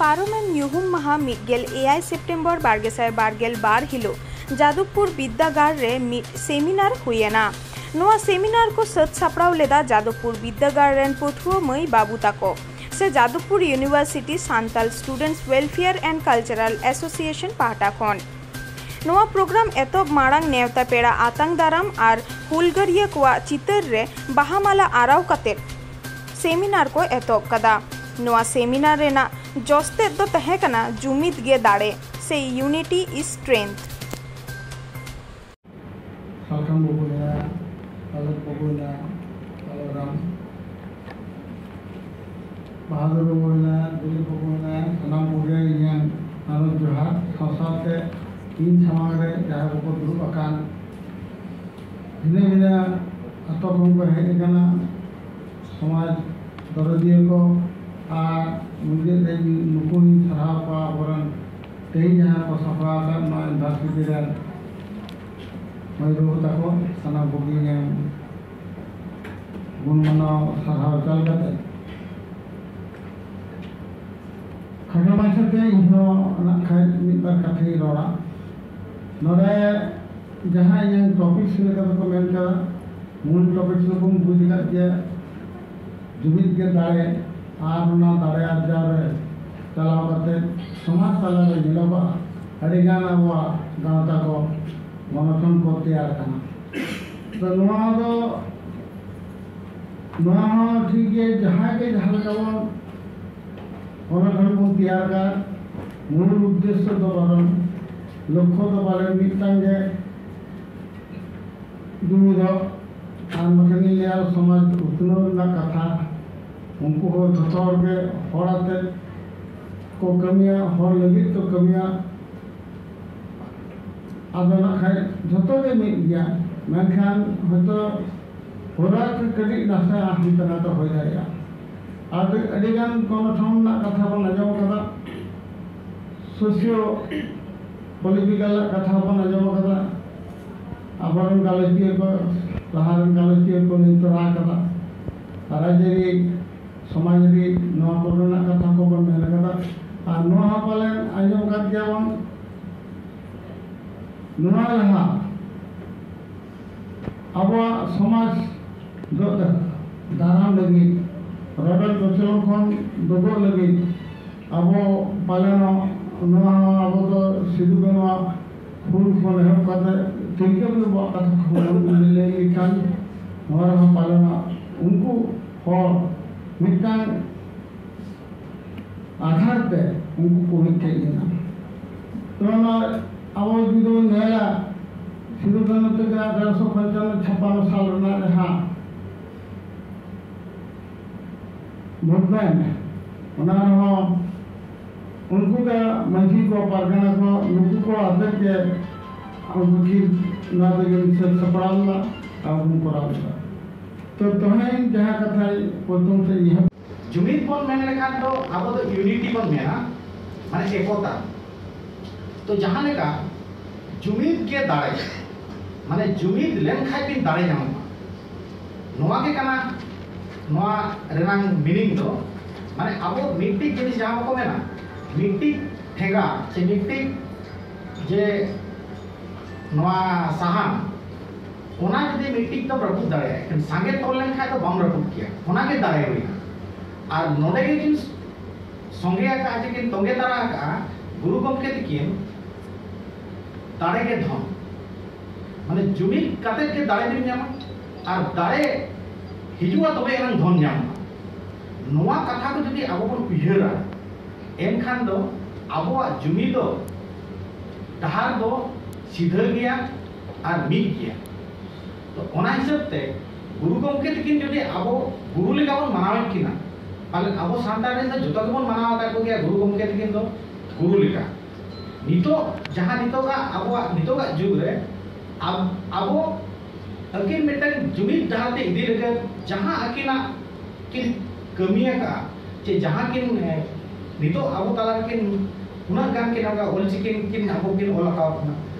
ᱯᱟᱨᱚᱢᱮᱱ ᱧᱩᱦᱩᱢ ᱢᱟᱦᱟ ᱢᱤᱫ ᱜᱮᱞ ᱮᱭᱟᱭ ᱥᱮᱯᱴᱮᱢᱵᱚᱨ ᱵᱟᱨ ᱜᱮᱥᱟᱭ ᱵᱟᱨ ᱜᱮᱞ ᱵᱟᱨ ᱦᱤᱞᱳᱜ ᱡᱟᱫᱚᱵᱽᱯᱩᱨ ᱵᱤᱨᱫᱟᱹᱜᱟᱲ ᱨᱮ ᱢᱤᱫ ᱥᱮᱢᱤᱱᱟᱨ ᱦᱩᱭ ᱮᱱᱟ᱾ ᱱᱚᱣᱟ ᱥᱮᱢᱤᱱᱟᱨ ᱠᱚ ᱥᱟᱹᱛ ᱥᱟᱯᱲᱟᱣ ᱞᱮᱫᱟ ᱡᱟᱫᱚᱵᱽᱯᱩᱨ ᱵᱤᱨᱫᱟᱹᱜᱟᱲ ᱨᱮᱱ ᱯᱟᱹᱴᱷᱩᱣᱟᱹ ᱢᱟᱹᱭ ᱵᱟᱹᱵᱩ ᱛᱟᱠᱚ ᱥᱮ Jadavpur university Santal students welfare and cultural association ᱯᱟᱦᱴᱟ ᱠᱷᱚᱱ᱾ ᱱᱚᱣᱟ ᱯᱨᱳᱜᱨᱟᱢ ᱮᱛᱚᱦᱚᱵ ᱢᱟᱲᱟᱝ ᱱᱮᱣᱛᱟ ᱯᱮᱲᱟ ᱟᱛᱟᱝ ᱫᱟᱨᱟᱢ ᱟᱨ ᱦᱩᱞᱜᱟᱹᱨᱤᱭᱟᱹ ᱠᱚᱣᱟᱜ ᱪᱤᱛᱟᱹᱨ ᱨᱮ ᱵᱟᱦᱟ ᱢᱟᱞᱟ ᱟᱨᱟᱣ ᱠᱟᱛᱮ ᱥᱮᱢᱤᱱᱟᱨ ᱠᱚ ᱮᱛᱚᱦᱚᱵ ᱠᱟᱫᱟ᱾ ᱱᱚᱣᱟ ᱥᱮᱢᱤᱱᱟᱨ ᱨᱮᱱᱟᱜ ᱡᱚᱥ ᱛᱮᱫ ᱫᱚ ᱛᱟᱦᱮᱸ ᱠᱟᱱᱟ ᱡᱩᱢᱤᱫ ᱜᱮ ᱫᱟᱲᱮ ᱥᱮ Unity is Strength᱾ ᱥᱟᱞᱠᱷᱟᱱ ᱵᱟᱹᱵᱩ ᱢᱮᱱᱟᱭᱟ, ᱯᱟᱞᱚᱠ ᱵᱟᱹᱵᱩ ᱢᱮᱱᱟᱭᱟ, ᱯᱟᱞᱚᱠ ᱨᱟᱢ ᱵᱟᱦᱟᱫᱩᱨ ᱵᱟᱹᱵᱩ ᱢᱮᱱᱟᱭᱟ, ᱫᱤᱞᱤᱯ ᱵᱟᱹᱵᱩ ᱢᱮᱱᱟᱭᱟ, ᱥᱟᱱᱟᱢ ᱠᱚᱜᱮ ᱤᱧᱟᱹᱜ ᱟᱨᱚ ᱡᱚᱦᱟᱨ, ᱥᱟᱶ ᱥᱟᱶᱛᱮ ᱤᱧ ᱥᱟᱢᱟᱝ ᱨᱮ ᱡᱟᱦᱟᱸᱭ ᱠᱚᱠᱚ ᱫᱩᱲᱩᱵ ᱟᱠᱟᱱ, ᱵᱷᱤᱱᱟᱹ ᱵᱷᱤᱱᱟᱹ ᱟᱛᱳ ᱠᱷᱚᱱ ᱠᱚ ᱦᱮᱡ ᱟᱠᱟᱱᱟ, ᱥᱚᱢᱟᱡᱽ ᱫᱚᱨᱚᱫᱤᱭᱟᱹ ᱠᱚ, ᱟᱨ ᱢᱩᱪᱟᱹᱫ ᱨᱮ ᱱᱩᱠᱩ ᱦᱚᱸᱧ ᱥᱟᱨᱦᱟᱣ ᱠᱚᱣᱟ, ᱟᱵᱚᱨᱮᱱ ᱛᱮᱦᱮᱧ ᱡᱟᱦᱟᱸ ᱠᱚ ᱥᱟᱯᱲᱟᱣ ᱟᱠᱟᱫ ᱱᱚᱣᱟ ᱤᱭᱩᱱᱤᱵᱷᱟᱨᱥᱤᱴᱤ ᱨᱮᱱ ᱢᱟᱹᱭ ᱵᱟᱹᱵᱩ ᱛᱟᱠᱚ, ᱥᱟᱱᱟᱢ ᱠᱚᱜᱮ ᱤᱧᱟᱹᱜ ᱜᱩᱱ ᱢᱟᱱᱟᱣ ᱥᱟᱨᱦᱟᱣ ᱪᱟᱞ ᱠᱟᱛᱮ, ᱠᱷᱟᱴᱚ ᱢᱟᱪᱷᱟᱛᱮ ᱤᱧᱦᱚᱸ ᱱᱟᱜ ᱠᱷᱟᱡ ᱢᱤᱫ ᱵᱟᱨ ᱠᱟᱛᱷᱟᱧ ᱨᱚᱲᱟ᱾ ᱱᱚᱰᱮ ᱡᱟᱦᱟᱸ ᱤᱧᱟᱹᱜ ᱴᱚᱯᱤᱠᱥ ᱞᱮᱠᱟ ᱛᱮᱠᱚ ᱢᱮᱱ ᱠᱟᱫᱟ, ᱢᱩᱞ ᱴᱚᱯᱤᱠᱥ ᱫᱚᱵᱚᱱ ᱵᱩᱡᱽ ᱟᱠᱟᱫ ᱜᱮᱭᱟ, ᱡᱩᱢᱤᱫ ᱜᱮ ᱫᱟᱲᱮ᱾ ᱟᱨ ᱚᱱᱟ ᱫᱟᱲᱮ ᱟᱨᱡᱟᱣ ᱨᱮ ᱪᱟᱞᱟᱣ ᱠᱟᱛᱮ ᱥᱚᱢᱟᱡᱽ ᱛᱟᱞᱟᱨᱮ ᱧᱮᱞᱚᱜᱚᱜᱼᱟ, ᱟᱹᱰᱤᱜᱟᱱ ᱟᱵᱚᱣᱟᱜ ᱜᱟᱶᱛᱟ ᱠᱚ, ᱜᱚᱱᱚᱴᱷᱚᱱ ᱠᱚ ᱛᱮᱭᱟᱨ ᱠᱟᱱᱟ᱾ ᱛᱚ ᱱᱚᱣᱟ ᱫᱚ, ᱱᱚᱣᱟ ᱦᱚᱸ ᱴᱷᱤᱠ ᱜᱮ, ᱡᱟᱦᱟᱸᱭ ᱜᱮ ᱡᱟᱦᱟᱸ ᱞᱮᱠᱟ ᱵᱚᱱ ᱜᱚᱱᱚᱴᱷᱚᱱ ᱵᱚᱱ ᱛᱮᱭᱟᱨ ᱠᱟᱫ, ᱢᱩᱞ ᱩᱫᱽᱫᱮᱥᱥᱚ ᱫᱚ ᱵᱟᱨᱚᱱ, ᱞᱚᱠᱠᱷᱚ ᱫᱚ ᱵᱟᱨᱚᱱ ᱢᱤᱫᱴᱟᱝ ᱜᱮ ᱡᱩᱢᱤᱫᱚᱜ, ᱟᱨ ᱵᱟᱠᱷᱟᱱ ᱤᱧ ᱞᱟᱹᱭᱟ ᱥᱚᱢᱟᱡᱽ ᱩᱛᱱᱟᱹᱣ ᱨᱮᱱᱟᱜ ᱠᱟᱛᱷᱟ᱾ ᱩᱱᱠᱩ ᱦᱚᱸ ᱡᱷᱚᱛᱚ ᱦᱚᱲ ᱜᱮ ᱦᱚᱲ ᱟᱛᱮᱫ ᱠᱚ ᱠᱟᱹᱢᱤᱭᱟ, ᱦᱚᱲ ᱞᱟᱹᱜᱤᱫ ᱠᱚ ᱠᱟᱹᱢᱤᱭᱟ᱾ ᱟᱫᱚ ᱱᱟᱜ ᱠᱷᱟᱡ ᱡᱷᱚᱛᱚ ᱜᱮ ᱢᱤᱫ ᱜᱮᱭᱟ, ᱢᱮᱱᱠᱷᱟᱱ ᱦᱚᱭᱛᱚ ᱦᱚᱨᱟ ᱠᱚ ᱠᱟᱹᱴᱤᱡ ᱱᱟᱥᱮ ᱦᱟᱱᱛᱮ ᱱᱟᱛᱮ ᱦᱩᱭ ᱫᱟᱲᱮᱭᱟᱜᱼᱟ᱾ ᱟᱨ ᱟᱹᱰᱤᱜᱟᱱ ᱜᱚᱱᱚᱴᱷᱚᱱ ᱨᱮᱱᱟᱜ ᱠᱟᱛᱷᱟ ᱵᱚᱱ ᱟᱸᱡᱚᱢ ᱠᱟᱫᱟ, ᱥᱳᱥᱤᱭᱳ ᱯᱚᱞᱤᱴᱤᱠᱟᱞ ᱨᱮᱱᱟᱜ ᱠᱟᱛᱷᱟ ᱵᱚᱱ ᱟᱸᱡᱚᱢ ᱠᱟᱫᱟ, ᱟᱵᱚᱨᱮᱱ ᱜᱟᱞᱚᱪᱤᱭᱟᱹ ᱠᱚ, ᱞᱟᱦᱟᱨᱮᱱ ᱜᱟᱞᱚᱪᱤᱭᱟᱹ ᱠᱚ ᱞᱟᱹᱭ ᱛᱚᱨᱟ ᱠᱟᱫᱟ, ᱨᱟᱡᱽᱟᱹᱨᱤ ᱥᱚᱢᱟᱡᱽᱟᱹᱨᱤ ᱱᱚᱣᱟ ᱠᱚᱨᱮᱱᱟᱜ ᱠᱟᱛᱷᱟ ᱠᱚᱵᱚᱱ ᱢᱮᱱ ᱠᱟᱫᱟ᱾ ᱟᱨ ᱱᱚᱣᱟ ᱦᱚᱸ ᱯᱟᱞᱮᱱ ᱟᱸᱡᱚᱢ ᱟᱠᱟᱫ ᱜᱮᱭᱟᱵᱚᱱ, ᱱᱚᱣᱟ ᱞᱟᱦᱟ ᱟᱵᱚᱣᱟᱜ ᱥᱚᱢᱟᱡᱽ ᱫᱚ ᱫᱟᱨᱟᱢ ᱞᱟᱹᱜᱤᱫ, ᱨᱚᱰᱚᱡ ᱠᱚᱪᱞᱚᱱ ᱠᱷᱚᱱ ᱫᱩᱜᱚᱜ ᱞᱟᱹᱜᱤᱫ ᱟᱵᱚ ᱯᱟᱞᱮᱱᱚᱜ ᱱᱚᱣᱟ ᱦᱚᱸ ᱟᱵᱚ ᱫᱚ ᱥᱤᱫᱩ ᱠᱟᱹᱱᱩᱣᱟᱜ ᱦᱩᱞ ᱠᱷᱚᱱ ᱮᱦᱚᱵ ᱠᱟᱛᱮ ᱛᱤᱞᱠᱟᱹ ᱢᱟᱹᱡᱷᱤ ᱵᱟᱵᱟᱣᱟᱜ ᱠᱟᱛᱷᱟ ᱠᱚ ᱵᱚᱱ ᱞᱟᱹᱭ ᱞᱮᱠᱷᱟᱱ, ᱱᱚᱣᱟ ᱨᱮᱦᱚᱸ ᱯᱟᱞᱮᱱᱚᱜ ᱩᱱᱠᱩ ᱦᱚᱲ ᱢᱤᱫᱴᱟᱝ ᱟᱫᱷᱟᱨ ᱛᱮ ᱩᱱᱠᱩ ᱠᱚ ᱢᱤᱫᱴᱷᱮᱡ ᱞᱮᱱᱟ᱾ ᱛᱚ ᱱᱚᱣᱟ ᱟᱵᱚ ᱡᱩᱫᱤ ᱵᱚᱱ ᱧᱮᱞᱟ, ᱥᱤᱫᱩ ᱠᱟᱹᱱᱩ ᱛᱟᱹᱠᱤᱱᱟᱜ ᱟᱴᱷᱟᱨᱚᱥᱚ ᱯᱚᱧᱪᱟᱱᱱᱚ ᱪᱷᱟᱯᱟᱱᱱᱚ ᱥᱟᱞ ᱨᱮᱱᱟᱜ ᱡᱟᱦᱟᱸ movement, ᱚᱱᱟ ᱨᱮᱦᱚᱸ ᱩᱱᱠᱩ ᱜᱮ ᱢᱟᱹᱡᱷᱤ ᱠᱚ, ᱯᱟᱨᱜᱟᱱᱟ ᱠᱚ, ᱱᱩᱠᱩ ᱠᱚ ᱟᱛᱮᱫ ᱜᱮ ᱩᱱᱠᱩ ᱠᱤᱱ ᱱᱚᱣᱟ ᱫᱚᱠᱤᱱ ᱥᱟᱹᱛ ᱥᱟᱯᱲᱟᱣ ᱞᱮᱫᱟ ᱟᱨ ᱵᱚᱱ ᱠᱚᱨᱟᱣ ᱞᱮᱫᱟ᱾ ᱛᱚ ᱛᱮᱦᱮᱧ ᱡᱟᱦᱟᱸ ᱠᱟᱛᱷᱟᱭ ᱯᱨᱚᱛᱷᱚᱢ ᱥᱮᱫ ᱤᱧ ᱮᱦᱚᱵ ᱡᱩᱢᱤᱫ ᱵᱚᱱ ᱢᱮᱱ ᱞᱮᱠᱷᱟᱱ ᱫᱚ ᱟᱵᱚ ᱫᱚ unity ᱵᱚᱱ ᱢᱮᱱᱟ, ᱢᱟᱱᱮ ᱮᱠᱚᱛᱟ᱾ ᱛᱚ ᱡᱟᱦᱟᱸ ᱞᱮᱠᱟ ᱡᱩᱢᱤᱫ ᱜᱮ ᱫᱟᱲᱮ, ᱢᱟᱱᱮ ᱡᱩᱢᱤᱫ ᱞᱮᱱᱠᱷᱟᱡ ᱜᱮ ᱫᱟᱲᱮ ᱧᱟᱢᱚᱜᱼᱟ, ᱱᱚᱣᱟ ᱜᱮ ᱠᱟᱱᱟ ᱱᱚᱣᱟ ᱨᱮᱱᱟᱝ meaning ᱫᱚ᱾ ᱢᱟᱱᱮ ᱟᱵᱚ ᱢᱤᱫᱴᱤᱡ ᱡᱤᱱᱤᱥ ᱡᱟᱦᱟᱸ ᱵᱟᱠᱚ ᱢᱮᱱᱟ, ᱢᱤᱫᱴᱤᱡ ᱴᱷᱮᱸᱜᱟ ᱥᱮ ᱢᱤᱫᱴᱤᱡ ᱡᱮ ᱱᱚᱣᱟ ᱥᱟᱦᱟᱱ, ᱚᱱᱟ ᱡᱩᱫᱤ ᱢᱤᱫᱴᱤᱡ ᱫᱚᱢ ᱨᱟᱹᱯᱩᱫ ᱫᱟᱲᱮᱭᱟᱜᱼᱟ, ᱮᱱᱠᱷᱟᱱ ᱥᱟᱸᱜᱮ ᱛᱚᱞ ᱞᱮᱱᱠᱷᱟᱡ ᱫᱚ ᱵᱟᱢ ᱨᱟᱹᱯᱩᱫ ᱠᱮᱭᱟ, ᱚᱱᱟ ᱜᱮ ᱫᱟᱲᱮ ᱦᱩᱭᱱᱟ᱾ ᱟᱨ ᱱᱚᱰᱮ ᱜᱮ ᱠᱤᱱ ᱥᱚᱸᱜᱮ ᱟᱠᱟᱫᱼᱟ, ᱡᱮ ᱠᱤᱱ ᱛᱚᱸᱜᱮ ᱛᱟᱨᱟ ᱟᱠᱟᱫᱼᱟ ᱜᱩᱨᱩ ᱜᱚᱢᱠᱮ ᱛᱤᱠᱤᱱ, ᱫᱟᱲᱮ ᱜᱮ ᱫᱷᱚᱱ᱾ ᱢᱟᱱᱮ ᱡᱩᱢᱤᱫ ᱠᱟᱛᱮ ᱜᱮ ᱫᱟᱲᱮ ᱵᱤᱱ ᱧᱟᱢᱟ, ᱟᱨ ᱫᱟᱲᱮ ᱦᱤᱡᱩᱜᱼᱟ ᱛᱚᱵᱮ ᱮᱱᱟᱝ ᱫᱷᱚᱱ ᱧᱟᱢᱚᱜᱼᱟ᱾ ᱱᱚᱣᱟ ᱠᱟᱛᱷᱟ ᱠᱚ ᱡᱩᱫᱤ ᱟᱵᱚ ᱵᱚᱱ ᱩᱭᱦᱟᱹᱨᱟ, ᱮᱱᱠᱷᱟᱱ ᱫᱚ ᱟᱵᱚᱣᱟᱜ ᱡᱩᱢᱤᱫ ᱫᱚ ᱰᱟᱦᱟᱨ ᱫᱚ ᱥᱤᱫᱷᱟᱹ ᱜᱮᱭᱟ ᱟᱨ ᱢᱤᱫ ᱜᱮᱭᱟ᱾ ᱛᱚ ᱚᱱᱟ ᱦᱤᱥᱟᱹᱵ ᱛᱮ ᱜᱩᱨᱩ ᱜᱚᱢᱠᱮ ᱛᱤᱠᱤᱱ ᱡᱩᱫᱤ ᱟᱵᱚ ᱜᱩᱨᱩ ᱞᱮᱠᱟ ᱵᱚᱱ ᱢᱟᱱᱟᱣᱮᱫ ᱠᱤᱱᱟ, ᱯᱟᱞᱮᱱ ᱟᱵᱚ ᱥᱟᱱᱛᱟᱲ ᱨᱮᱱ ᱫᱚ ᱡᱚᱛᱚ ᱜᱮᱵᱚᱱ ᱢᱟᱱᱟᱣ ᱟᱠᱟᱫ ᱠᱚᱜᱮᱭᱟ ᱜᱩᱨᱩ ᱜᱚᱢᱠᱮ ᱛᱤᱠᱤᱱ ᱫᱚ ᱜᱩᱨᱩ ᱞᱮᱠᱟ᱾ ᱱᱤᱛᱚᱜ ᱡᱟᱦᱟᱸ ᱱᱤᱛᱚᱜᱟᱜ ᱟᱵᱚᱣᱟᱜ ᱱᱤᱛᱚᱜᱟᱜ ᱡᱩᱜᱽ ᱨᱮ ᱟᱵ-, ᱟᱵᱚ ᱟᱹᱠᱤᱱ ᱢᱤᱫᱴᱟᱝ ᱡᱩᱢᱤᱫ ᱰᱟᱦᱟᱨ ᱛᱮ ᱤᱫᱤ ᱞᱟᱹᱜᱤᱫ ᱡᱟᱦᱟᱸ ᱟᱹᱠᱤᱱᱟᱜ ᱠᱤᱱ ᱠᱟᱹᱢᱤ ᱟᱠᱟᱫᱼᱟ, ᱪᱮ ᱡᱟᱦᱟᱸ ᱠᱤᱱ, ᱮ, ᱱᱤᱛᱚᱜ ᱟᱵᱚ ᱛᱟᱞᱟ ᱨᱮᱠᱤᱱ ᱩᱱᱟᱹᱜ ᱜᱟᱱ ᱠᱤᱱ ᱚᱱᱠᱟ ᱚᱞᱪᱤᱠᱤ ᱠᱤᱱ ᱟᱵᱚ ᱠᱤᱱ ᱚᱞ ᱟᱠᱟᱣᱟᱫ ᱵᱚᱱᱟ,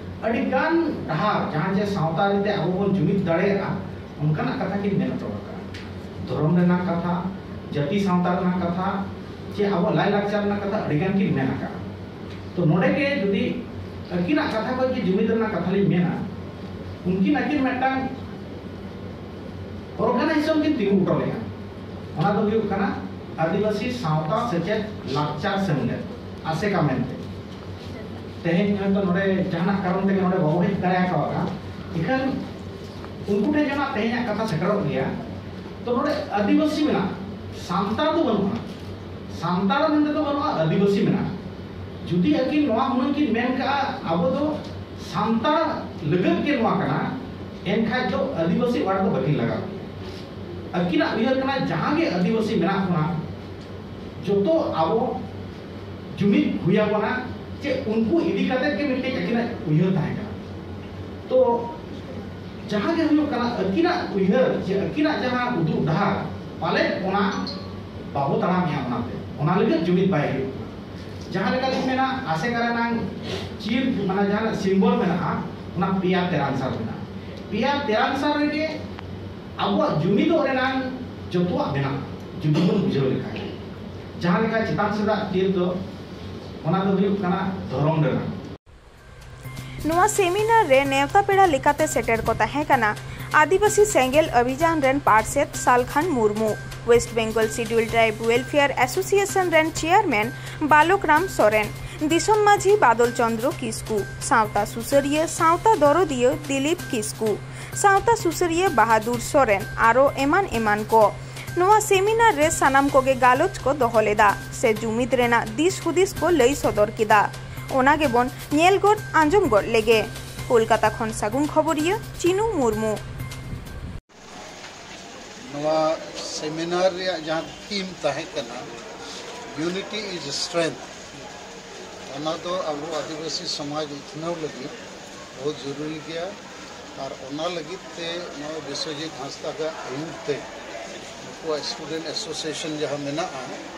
ᱟᱹᱰᱤ ᱜᱟᱱ ᱰᱟᱦᱟᱨ ᱡᱟᱦᱟᱸ ᱡᱮ ᱥᱟᱶᱛᱟ ᱨᱮᱛᱮ ᱟᱵᱚ ᱵᱚᱱ ᱡᱩᱢᱤᱫ ᱫᱟᱲᱮᱭᱟᱜᱼᱟ, ᱚᱱᱠᱟᱱᱟᱜ ᱠᱟᱛᱷᱟ ᱠᱤᱱ ᱢᱮᱱ ᱦᱚᱴᱚ ᱟᱠᱟᱫᱼᱟ᱾ ᱫᱷᱚᱨᱚᱢ ᱨᱮᱱᱟᱜ ᱠᱟᱛᱷᱟ, ᱡᱟᱹᱛᱤ ᱥᱟᱶᱛᱟ ᱨᱮᱱᱟᱜ ᱠᱟᱛᱷᱟ, ᱪᱮ ᱟᱵᱚ ᱞᱟᱭᱼᱞᱟᱠᱪᱟᱨ ᱨᱮᱱᱟᱜ ᱠᱟᱛᱷᱟ ᱟᱹᱰᱤ ᱜᱟᱱ ᱠᱤᱱ ᱢᱮᱱ ᱟᱠᱟᱫᱼᱟ᱾ ᱛᱚ ᱱᱚᱰᱮ ᱜᱮ ᱡᱩᱫᱤ ᱟᱹᱠᱤᱱᱟᱜ ᱠᱟᱛᱷᱟ ᱠᱷᱚᱱ ᱜᱮ ᱡᱩᱢᱤᱫ ᱨᱮᱱᱟᱜ ᱠᱟᱛᱷᱟ ᱞᱤᱧ ᱢᱮᱱᱟ, ᱩᱱᱠᱤᱱ ᱟᱹᱠᱤᱱ ᱢᱤᱫᱴᱟᱝ ᱚᱨᱜᱟᱱᱟᱭᱡᱮᱥᱚᱱ ᱠᱤᱱ ᱛᱤᱸᱜᱩ ᱦᱚᱴᱚ ᱞᱮᱫᱼᱟ᱾ ᱚᱱᱟ ᱫᱚ ᱦᱩᱭᱩᱜ ᱠᱟᱱᱟ ᱟᱹᱫᱤᱵᱟᱹᱥᱤ ᱥᱟᱶᱛᱟ ᱥᱮᱪᱮᱫ ᱞᱟᱠᱪᱟᱨ ᱥᱮᱢᱞᱮᱫ, ᱟᱥᱮᱠᱟ ᱢᱮᱱᱛᱮ᱾ ᱛᱮᱦᱮᱧ ᱦᱚᱭᱛᱚ ᱱᱚᱰᱮ ᱡᱟᱦᱟᱱᱟᱜ ᱠᱟᱨᱚᱱ ᱛᱮᱜᱮ ᱱᱚᱰᱮ ᱵᱟᱵᱚ ᱦᱮᱡ ᱫᱟᱲᱮ ᱟᱠᱟᱣᱟᱫᱼᱟ, ᱤᱠᱷᱟᱹᱱ ᱩᱱᱠᱩ ᱴᱷᱮᱱ ᱡᱟᱦᱟᱸ ᱛᱮᱦᱮᱧᱟᱜ ᱠᱟᱛᱷᱟ ᱥᱮᱴᱮᱨᱚᱜ ᱜᱮᱭᱟ᱾ ᱛᱚ ᱱᱚᱰᱮ ᱟᱹᱫᱤᱵᱟᱹᱥᱤ ᱢᱮᱱᱟᱜᱼᱟ, ᱥᱟᱱᱛᱟᱲ ᱫᱚ ᱵᱟᱹᱱᱩᱜᱼᱟ᱾ ᱥᱟᱱᱛᱟᱲ ᱢᱮᱱᱛᱮ ᱫᱚ ᱵᱟᱹᱱᱩᱜᱼᱟ, ᱟᱹᱫᱤᱵᱟᱹᱥᱤ ᱢᱮᱱᱟᱜᱼᱟ᱾ ᱡᱩᱫᱤ ᱟᱹᱠᱤᱱ ᱱᱚᱣᱟ ᱦᱩᱱᱟᱹᱝ ᱠᱤᱱ ᱢᱮᱱ ᱠᱟᱜᱼᱟ, ᱟᱵᱚ ᱫᱚ ᱥᱟᱱᱛᱟᱲ ᱞᱟᱹᱜᱤᱫ ᱜᱮ ᱱᱚᱣᱟ ᱠᱟᱱᱟ, ᱮᱱᱠᱷᱟᱡ ᱫᱚ ᱟᱹᱫᱤᱵᱟᱹᱥᱤ ᱣᱟᱨᱰ ᱫᱚ ᱵᱟᱹᱠᱤᱱ ᱞᱟᱜᱟᱣ ᱠᱮᱭᱟ᱾ ᱟᱹᱠᱤᱱᱟᱜ ᱩᱭᱦᱟᱹᱨ ᱠᱟᱱᱟ, ᱡᱟᱦᱟᱸ ᱜᱮ ᱟᱹᱫᱤᱵᱟᱹᱥᱤ ᱢᱮᱱᱟᱜ ᱵᱚᱱᱟ, ᱡᱚᱛᱚ ᱟᱵᱚ ᱡᱩᱢᱤᱫ ᱦᱩᱭ ᱟᱵᱚᱱᱟ, ᱪᱮ ᱩᱱᱠᱩ ᱤᱫᱤ ᱠᱟᱛᱮ ᱜᱮ ᱢᱤᱫᱴᱮᱡ ᱟᱹᱠᱤᱱᱟᱜ ᱩᱭᱦᱟᱹᱨ ᱛᱟᱦᱮᱸ ᱠᱟᱱᱟ᱾ ᱛᱚ ᱡᱟᱦᱟᱸ ᱜᱮ ᱦᱩᱭᱩᱜ ᱠᱟᱱᱟ, ᱟᱹᱠᱤᱱᱟᱜ ᱩᱭᱦᱟᱹᱨ ᱪᱮ ᱟᱹᱠᱤᱱᱟᱜ ᱡᱟᱦᱟᱸ ᱩᱫᱩᱜ ᱰᱟᱦᱟᱨ, ᱯᱟᱞᱮᱫ ᱚᱱᱟ ᱵᱟᱵᱚ ᱛᱟᱲᱟᱢᱮᱜᱼᱟ᱾ ᱚᱱᱟᱛᱮ ᱚᱱᱟ ᱞᱟᱹᱜᱤᱫ ᱡᱩᱢᱤᱫ ᱵᱟᱭ ᱦᱩᱭᱩᱜ ᱠᱟᱱᱟ᱾ ᱡᱟᱦᱟᱸ ᱞᱮᱠᱟ ᱞᱤᱧ ᱢᱮᱱᱟ, ᱟᱥᱮᱠᱟ ᱨᱮᱱᱟᱝ ᱪᱤᱨ, ᱢᱟᱱᱮ ᱡᱟᱦᱟᱸ ᱥᱤᱢᱵᱚᱞ ᱢᱮᱱᱟᱜᱼᱟ, ᱚᱱᱟ ᱯᱮᱭᱟ ᱛᱮᱨᱟᱝ ᱥᱟᱨ ᱢᱮᱱᱟᱜᱼᱟ᱾ ᱯᱮᱭᱟ ᱛᱮᱨᱟᱝ ᱥᱟᱨ ᱨᱮᱜᱮ ᱟᱵᱚᱣᱟᱜ ᱡᱩᱢᱤᱫᱚᱜ ᱨᱮᱱᱟᱝ ᱡᱚᱛᱚᱣᱟᱜ ᱢᱮᱱᱟᱜᱼᱟ, ᱡᱩᱫᱤ ᱵᱚᱱ ᱵᱩᱡᱷᱟᱹᱣ ᱞᱮᱠᱷᱟᱱ᱾ ᱡᱟᱦᱟᱸ ᱞᱮᱠᱟ ᱪᱮᱛᱟᱱ ᱥᱮᱫᱟᱜ ᱛᱤᱨ ᱫᱚ, ᱚᱱᱟ ᱫᱚ ᱦᱩᱭᱩᱜ ᱠᱟᱱᱟ ᱫᱷᱚᱨᱚᱢ ᱨᱮᱱᱟᱜ᱾ ᱱᱚᱣᱟ ᱥᱮᱢᱤᱱᱟᱨ ᱨᱮ ᱱᱮᱣᱛᱟ ᱯᱮᱲᱟ ᱞᱮᱠᱟᱛᱮ ᱥᱮᱴᱮᱨ ᱠᱚ ᱛᱟᱦᱮᱸ ᱠᱟᱱᱟ ᱟᱹᱫᱤᱵᱟᱹᱥᱤ ᱥᱮᱸᱜᱮᱞ ᱚᱵᱷᱤᱡᱟᱱ ᱨᱮᱱ ᱯᱟᱨᱥᱮᱛ Salkhan Murmu, west Bengal scheduled tribe welfare association ᱨᱮᱱ ᱪᱮᱭᱟᱨᱢᱮᱱ ᱵᱟᱞᱚᱠ ᱨᱟᱢ ᱥᱚᱨᱮᱱ, ᱫᱤᱥᱚᱢ ᱢᱟᱹᱡᱷᱤ ᱵᱟᱫᱚᱞ ᱪᱚᱸᱫᱽᱨᱚ ᱠᱤᱥᱠᱩ, ᱥᱟᱶᱛᱟ ᱥᱩᱥᱟᱹᱨᱤᱭᱟᱹ, ᱥᱟᱶᱛᱟ ᱫᱚᱨᱚᱫᱤᱭᱟᱹ ᱫᱤᱞᱤᱯ ᱠᱤᱥᱠᱩ, ᱥᱟᱶᱛᱟ ᱥᱩᱥᱟᱹᱨᱤᱭᱟᱹ ᱵᱟᱦᱟᱫᱩᱨ ᱥᱚᱨᱮᱱ, ᱟᱨᱚ ᱮᱢᱟᱱ ᱮᱢᱟᱱ ᱠᱚ᱾ ᱱᱚᱣᱟ ᱥᱮᱢᱤᱱᱟᱨ ᱨᱮ ᱥᱟᱱᱟᱢ ᱠᱚᱜᱮ ᱜᱟᱞᱚᱪ ᱠᱚ ᱫᱚᱦᱚ ᱞᱮᱫᱟ ᱥᱮ ᱡᱩᱢᱤᱫ ᱨᱮᱱᱟᱜ ᱫᱤᱥ ᱦᱩᱫᱤᱥ ᱠᱚ ᱞᱟᱹᱭ ᱥᱚᱫᱚᱨ ᱠᱮᱫᱟ᱾ ᱚᱱᱟ ᱜᱮᱵᱚᱱ ᱧᱮᱞ ᱜᱚᱫ ᱟᱸᱡᱚᱢ ᱜᱚᱫ ᱞᱮᱜᱮ᱾ ᱠᱳᱞᱠᱟᱛᱟ ᱠᱷᱚᱱ ᱥᱟᱹᱜᱩᱱ ᱠᱷᱚᱵᱚᱨᱤᱭᱟᱹ ᱪᱤᱱᱩ ᱢᱩᱨᱢᱩ᱾ ᱱᱚᱣᱟ ᱥᱮᱢᱤᱱᱟᱨ ᱨᱮᱭᱟᱜ ᱡᱟᱦᱟᱸ ᱛᱷᱤᱢ ᱛᱟᱦᱮᱸ ᱠᱟᱱᱟ, Unity is Strength, ᱚᱱᱟ ᱫᱚ ᱟᱵᱚ ᱟᱹᱫᱤᱵᱟᱹᱥᱤ ᱥᱚᱢᱟᱡᱽ ᱩᱛᱱᱟᱹᱣ ᱞᱟᱹᱜᱤᱫ ᱵᱚᱦᱩᱛ ᱡᱚᱨᱩᱨᱤ ᱜᱮᱭᱟ᱾ ᱟᱨ ᱚᱱᱟ ᱞᱟᱹᱜᱤᱫ ᱛᱮ ᱱᱚᱣᱟ ᱵᱤᱥᱣᱚᱡᱤᱛ ᱦᱟᱸᱥᱫᱟ ᱟᱜ ᱟᱹᱭᱩᱨ ᱛᱮ ᱱᱩᱠᱩᱣᱟᱜ ᱥᱴᱩᱰᱮᱱᱴ ᱮᱥᱳᱥᱤᱭᱮᱥᱚᱱ ᱡᱟᱦᱟᱸ ᱢᱮᱱᱟᱜᱼᱟ,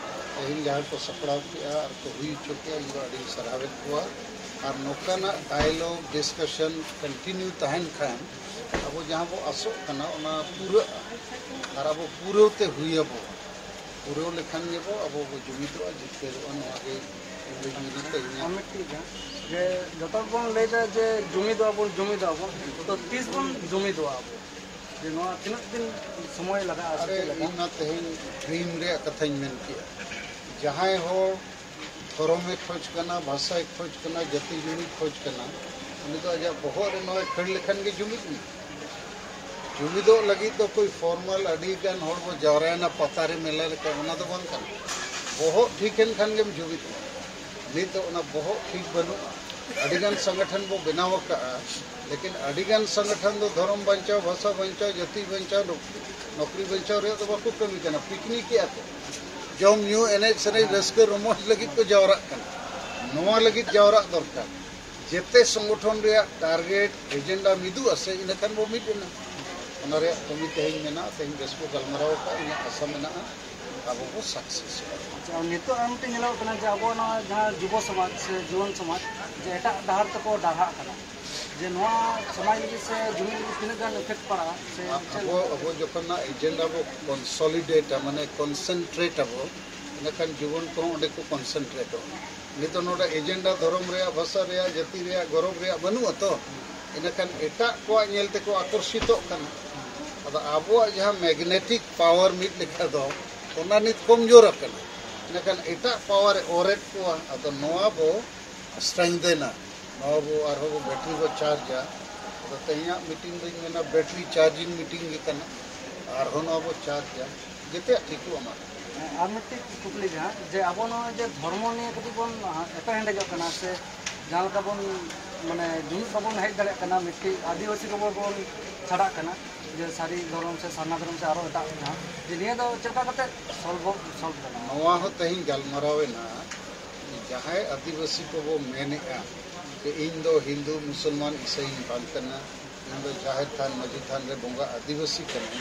ᱛᱮᱦᱮᱧ ᱡᱟᱦᱟᱸ ᱠᱚ ᱥᱟᱯᱲᱟᱣ ᱠᱮᱜᱼᱟ ᱟᱨ ᱠᱚ ᱦᱩᱭ ᱦᱚᱪᱚ ᱠᱮᱜᱼᱟ, ᱤᱧ ᱫᱚ ᱟᱹᱰᱤᱧ ᱥᱟᱨᱦᱟᱣᱮᱫ ᱠᱚᱣᱟ᱾ ᱟᱨ ᱱᱚᱝᱠᱟᱱᱟᱜ ᱰᱟᱭᱞᱚᱜ ᱰᱤᱥᱠᱟᱥᱚᱱ ᱠᱚᱱᱴᱤᱱᱤᱭᱩ ᱛᱟᱦᱮᱱ ᱠᱷᱟᱱ ᱟᱵᱚ ᱡᱟᱦᱟᱸ ᱵᱚ ᱟᱥᱚᱜ ᱠᱟᱱᱟ ᱚᱱᱟ ᱯᱩᱨᱟᱹᱜᱼᱟ ᱟᱨ ᱟᱵᱚ ᱯᱩᱨᱟᱹᱣ ᱛᱮ ᱦᱩᱭ ᱟᱵᱚ᱾ ᱯᱩᱨᱟᱹᱣ ᱞᱮᱠᱷᱟᱱ ᱜᱮᱵᱚ ᱟᱵᱚ ᱵᱚ ᱡᱩᱢᱤᱫᱚᱜᱼᱟ, ᱡᱤᱛᱠᱟᱹᱨᱚᱜᱼᱟ᱾ ᱱᱚᱣᱟ ᱜᱮ ᱤᱧ ᱫᱚᱧ ᱢᱮᱱᱟ ᱛᱮᱦᱮᱧᱟᱜ ᱟᱨ ᱢᱤᱫᱴᱤᱡ ᱜᱟᱱ, ᱡᱮ ᱡᱚᱛᱚ ᱦᱚᱲ ᱵᱚᱱ ᱞᱟᱹᱭᱫᱟ ᱡᱮ ᱡᱩᱢᱤᱫᱚᱜᱼᱟ ᱵᱚᱱ, ᱡᱩᱢᱤᱫᱚᱜᱼᱟ ᱵᱚᱱ, ᱛᱚ ᱛᱤᱥ ᱵᱚᱱ ᱡᱩᱢᱤᱫᱚᱜᱼᱟ ᱟᱵᱚ? ᱡᱮ ᱱᱚᱣᱟ ᱛᱤᱱᱟᱹᱜ ᱫᱤᱱ ᱥᱚᱢᱚᱭ ᱞᱟᱜᱟᱜᱼᱟ ᱥᱮ ᱟᱨᱮ, ᱪᱮᱫ ᱞᱮᱠᱟ? ᱤᱧ ᱢᱟ ᱛᱮᱦᱮᱧ ᱰᱨᱤᱢ ᱨᱮᱭᱟᱜ ᱠᱟᱛᱷᱟᱧ ᱢᱮᱱ ᱠᱮᱜᱼᱟ᱾ ᱡᱟᱦᱟᱸᱭ ᱦᱚᱲ ᱫᱷᱚᱨᱚᱢᱮ ᱠᱷᱚᱡᱽ ᱠᱟᱱᱟ, ᱵᱷᱟᱥᱟᱭ ᱠᱷᱚᱡᱽ ᱠᱟᱱᱟ, ᱡᱟᱹᱛᱤ ᱡᱩᱢᱤᱫ ᱠᱷᱚᱡᱽ ᱠᱟᱱᱟ, ᱩᱱᱤ ᱫᱚ ᱟᱡᱟᱜ ᱵᱚᱦᱚᱜ ᱨᱮ ᱱᱚᱣᱟᱭ ᱠᱷᱟᱹᱲ ᱞᱮᱠᱷᱟᱱ ᱜᱮ ᱡᱩᱢᱤᱫ ᱢᱮ᱾ ᱡᱩᱢᱤᱫᱚᱜ ᱞᱟᱹᱜᱤᱫ ᱫᱚ ᱠᱳᱭ ᱯᱷᱚᱨᱢᱟᱞ, ᱟᱹᱰᱤ ᱜᱟᱱ ᱦᱚᱲ ᱵᱚ ᱡᱟᱣᱨᱟᱭᱮᱱᱟ ᱯᱟᱛᱟ ᱨᱮ, ᱢᱮᱞᱟ ᱞᱮᱠᱟ, ᱚᱱᱟ ᱫᱚ ᱵᱟᱝ ᱠᱟᱱᱟ᱾ ᱵᱚᱦᱚᱜ ᱴᱷᱤᱠ ᱮᱱ ᱠᱷᱟᱱ ᱜᱮᱢ ᱡᱩᱢᱤᱫᱚᱜᱼᱟ᱾ ᱱᱤᱛ ᱫᱚ ᱚᱱᱟ ᱵᱚᱦᱚᱜ ᱴᱷᱤᱠ ᱵᱟᱹᱱᱩᱜᱼᱟ᱾ ᱟᱹᱰᱤ ᱜᱟᱱ ᱥᱚᱝᱜᱚᱴᱷᱚᱱ ᱵᱚ ᱵᱮᱱᱟᱣ ᱟᱠᱟᱫᱼᱟ, ᱞᱮᱠᱤᱱ ᱟᱹᱰᱤ ᱜᱟᱱ ᱥᱚᱝᱜᱚᱴᱷᱚᱱ ᱫᱚ ᱫᱷᱚᱨᱚᱢ ᱵᱟᱧᱪᱟᱣ, ᱵᱷᱟᱥᱟ ᱵᱟᱧᱪᱟᱣ, ᱡᱟᱹᱛᱤ ᱵᱟᱧᱪᱟᱣ, ᱱᱚᱠ-, ᱱᱚᱠᱨᱤ ᱵᱟᱧᱪᱟᱣ ᱨᱮᱭᱟᱜ ᱫᱚ ᱵᱟᱠᱚ ᱠᱟᱹᱢᱤ ᱠᱟᱱᱟ᱾ ᱯᱤᱠᱱᱤᱠ ᱮᱫᱼᱟ ᱠᱚ, ᱡᱚᱢ ᱧᱩ, ᱮᱱᱮᱡ ᱥᱮᱨᱮᱧ, ᱨᱟᱹᱥᱠᱟᱹ ᱨᱚᱢᱚᱡᱽ ᱞᱟᱹᱜᱤᱫ ᱠᱚ ᱡᱟᱣᱨᱟᱜ ᱠᱟᱱᱟ᱾ ᱱᱚᱣᱟ ᱞᱟᱹᱜᱤᱫ ᱡᱟᱣᱨᱟᱜ ᱫᱚᱨᱠᱟᱨ᱾ ᱡᱮᱛᱮ ᱥᱚᱝᱜᱚᱴᱷᱚᱱ ᱨᱮᱭᱟᱜ ᱴᱟᱨᱜᱮᱴ, ᱮᱡᱮᱱᱰᱟ ᱢᱤᱫᱚᱜᱼᱟ ᱥᱮ, ᱤᱱᱟᱹ ᱠᱷᱟᱱ ᱵᱚ ᱢᱤᱫ ᱮᱱᱟ᱾ ᱚᱱᱟ ᱨᱮᱭᱟᱜ ᱠᱟᱹᱢᱤ ᱛᱮᱦᱮᱧ ᱢᱮᱱᱟᱜᱼᱟ, ᱛᱮᱦᱮᱧ ᱵᱮᱥ ᱵᱚ ᱜᱟᱞᱢᱟᱨᱟᱣ ᱟᱠᱟᱫᱼᱟ, ᱤᱧᱟᱹᱜ ᱟᱥᱟ ᱢᱮᱱᱟᱜᱼᱟ ᱟᱵᱚ ᱵᱚ ᱥᱟᱠᱥᱮᱥᱚᱜᱼᱟ᱾ ᱟᱪᱪᱷᱟ, ᱟᱨ ᱱᱤᱛᱚᱜ ᱟᱨ ᱢᱤᱫᱴᱮᱱ ᱧᱮᱞᱚᱜ ᱠᱟᱱᱟ ᱡᱮ ᱟᱵᱚ ᱱᱚᱣᱟ ᱡᱟᱦᱟᱸ ᱡᱩᱵᱚ ᱥᱚᱢᱟᱡᱽ ᱥᱮ ᱡᱩᱣᱟᱹᱱ ᱥᱚᱢᱟᱡᱽ ᱡᱮ ᱮᱴᱟᱜ ᱰᱟᱦᱟᱨ ᱛᱮᱠᱚ ᱰᱟᱨᱦᱟᱜ ᱠᱟᱱᱟ, ᱡᱮ ᱱᱚᱣᱟ ᱥᱚᱢᱟᱡᱽ ᱞᱟᱹᱜᱤᱫ ᱥᱮ ᱡᱩᱢᱤᱫ ᱞᱟᱹᱜᱤᱫ ᱛᱤᱱᱟᱹᱜ ᱜᱟᱱ ᱤᱯᱷᱮᱠᱴ ᱯᱟᱲᱟᱜᱼᱟ ᱥᱮ ᱪᱮᱫ ᱟᱵᱚ, ᱞᱮᱠᱟ? ᱟᱵᱚ ᱡᱚᱠᱷᱚᱱ ᱱᱟᱜ ᱮᱡᱮᱱᱰᱟ ᱵᱚ ᱠᱚᱱᱥᱚᱞᱤᱰᱮᱴᱟ, ᱢᱟᱱᱮ ᱠᱚᱱᱥᱮᱱᱴᱨᱮᱴ ᱟᱵᱚ, ᱤᱱᱟᱹᱠᱷᱟᱱ ᱡᱩᱣᱟᱹᱱ ᱠᱚᱦᱚᱸ ᱚᱸᱰᱮ ᱠᱚ ᱠᱚᱱᱥᱮᱱᱴᱨᱮᱴᱚᱜᱼᱟ᱾ ᱱᱤᱛᱚᱜ ᱱᱚᱰᱮ ᱮᱡᱮᱱᱰᱟ ᱫᱷᱚᱨᱚᱢ ᱨᱮᱭᱟᱜ, ᱵᱷᱟᱥᱟ ᱨᱮᱭᱟᱜ, ᱡᱟᱹᱛᱤ ᱨᱮᱭᱟᱜ, ᱜᱚᱨᱚᱵᱽ ᱨᱮᱭᱟᱜ ᱵᱟᱹᱱᱩᱜᱼᱟ ᱛᱚ, ᱤᱱᱟᱹᱠᱷᱟᱱ ᱮᱴᱟᱜ ᱠᱚᱣᱟᱜ ᱧᱮᱞ ᱛᱮᱠᱚ ᱟᱠᱚᱨᱥᱤᱛᱚᱜ ᱠᱟᱱᱟ᱾ ᱟᱫᱚ ᱟᱵᱚᱣᱟᱜ ᱡᱟᱦᱟᱸ ᱢᱮᱜᱱᱮᱴᱤᱠ ᱯᱟᱣᱟᱨ ᱢᱤᱫ ᱞᱮᱠᱟ ᱫᱚ, ᱚᱱᱟ ᱱᱤᱛ ᱠᱚᱢᱡᱳᱨ ᱟᱠᱟᱱᱟ᱾ ᱤᱱᱟᱹᱠᱷᱟᱱ ᱮᱴᱟᱜ ᱯᱟᱣᱟᱨᱮ ᱚᱨᱮᱫ ᱠᱚᱣᱟ᱾ ᱟᱫᱚ ᱱᱚᱣᱟ ᱵᱚ ᱥᱴᱨᱮᱝᱫᱮᱱᱟ, ᱱᱚᱣᱟ ᱵᱚ ᱟᱨᱦᱚᱸ ᱵᱚ ᱵᱮᱴᱨᱤ ᱵᱚ ᱪᱟᱨᱡᱟ᱾ ᱟᱫᱚ ᱛᱮᱦᱮᱧᱟᱜ ᱢᱤᱴᱤᱝ ᱫᱚᱧ ᱢᱮᱱᱟ ᱵᱮᱴᱨᱤ ᱪᱟᱨᱡᱤᱝ ᱢᱤᱴᱤᱝ ᱜᱮ ᱠᱟᱱᱟ᱾ ᱟᱨᱦᱚᱸ ᱱᱚᱣᱟ ᱵᱚ ᱪᱟᱨᱡᱟ, ᱡᱮᱛᱮᱭᱟᱜ ᱴᱷᱤᱠᱚᱜᱼᱟ ᱢᱟ᱾ ᱟᱨ ᱢᱤᱫᱴᱤᱡ ᱠᱩᱠᱞᱤ ᱡᱟᱦᱟᱸ, ᱡᱮ ᱟᱵᱚ ᱱᱚᱣᱟ ᱡᱮ ᱫᱷᱚᱨᱢᱚ ᱱᱤᱭᱮ ᱠᱟᱹᱴᱤᱡ ᱵᱚᱱ ᱮᱯᱮᱨᱦᱮᱸᱰᱮᱡᱚᱜ ᱠᱟᱱᱟ ᱥᱮ ᱡᱟᱦᱟᱸ ᱞᱮᱠᱟ ᱵᱚᱱ ᱢᱟᱱᱮ ᱡᱩᱢᱤᱫ ᱵᱟᱵᱚᱱ ᱦᱮᱡ ᱫᱟᱲᱮᱭᱟᱜ ᱠᱟᱱᱟ, ᱢᱤᱫᱴᱤᱡ ᱟᱹᱫᱤᱵᱟᱹᱥᱤ ᱠᱚᱵᱚᱱ ᱵᱚᱱ ᱪᱷᱟᱰᱟᱜ ᱠᱟᱱᱟ, ᱡᱮ ᱥᱟᱹᱨᱤ ᱫᱷᱚᱨᱚᱢ ᱥᱮ ᱥᱟᱨᱱᱟ ᱫᱷᱚᱨᱚᱢ ᱥᱮ ᱟᱨᱚ ᱮᱴᱟᱜ ᱡᱟᱦᱟᱸ, ᱡᱮ ᱱᱤᱭᱟᱹ ᱫᱚ ᱪᱮᱫ ᱞᱮᱠᱟ ᱠᱟᱛᱮ ᱥᱚᱞᱵᱷ ᱥᱚᱞᱵᱷ ᱜᱟᱱᱚᱜᱼᱟ? ᱱᱚᱣᱟ ᱦᱚᱸ ᱛᱮᱦᱮᱧ ᱜᱟᱞᱢᱟᱨᱟᱣ ᱮᱱᱟ, ᱡᱟᱦᱟᱸᱭ ᱟᱹᱫᱤᱵᱟᱹᱥᱤ ᱠᱚᱵᱚ ᱢᱮᱱᱮᱜᱼᱟ ᱡᱮ ᱤᱧ ᱫᱚ ᱦᱤᱱᱫᱩ, ᱢᱩᱥᱚᱞᱢᱟᱱ, ᱤᱥᱟᱹᱭᱤᱧ ᱵᱟᱝ ᱠᱟᱱᱟ, ᱤᱧ ᱫᱚ ᱡᱟᱦᱮᱨ ᱛᱷᱟᱱ, ᱢᱟᱹᱡᱷᱤ ᱛᱷᱟᱱ ᱨᱮ ᱵᱚᱸᱜᱟ ᱟᱹᱫᱤᱵᱟᱹᱥᱤ ᱠᱟᱹᱱᱟᱹᱧ,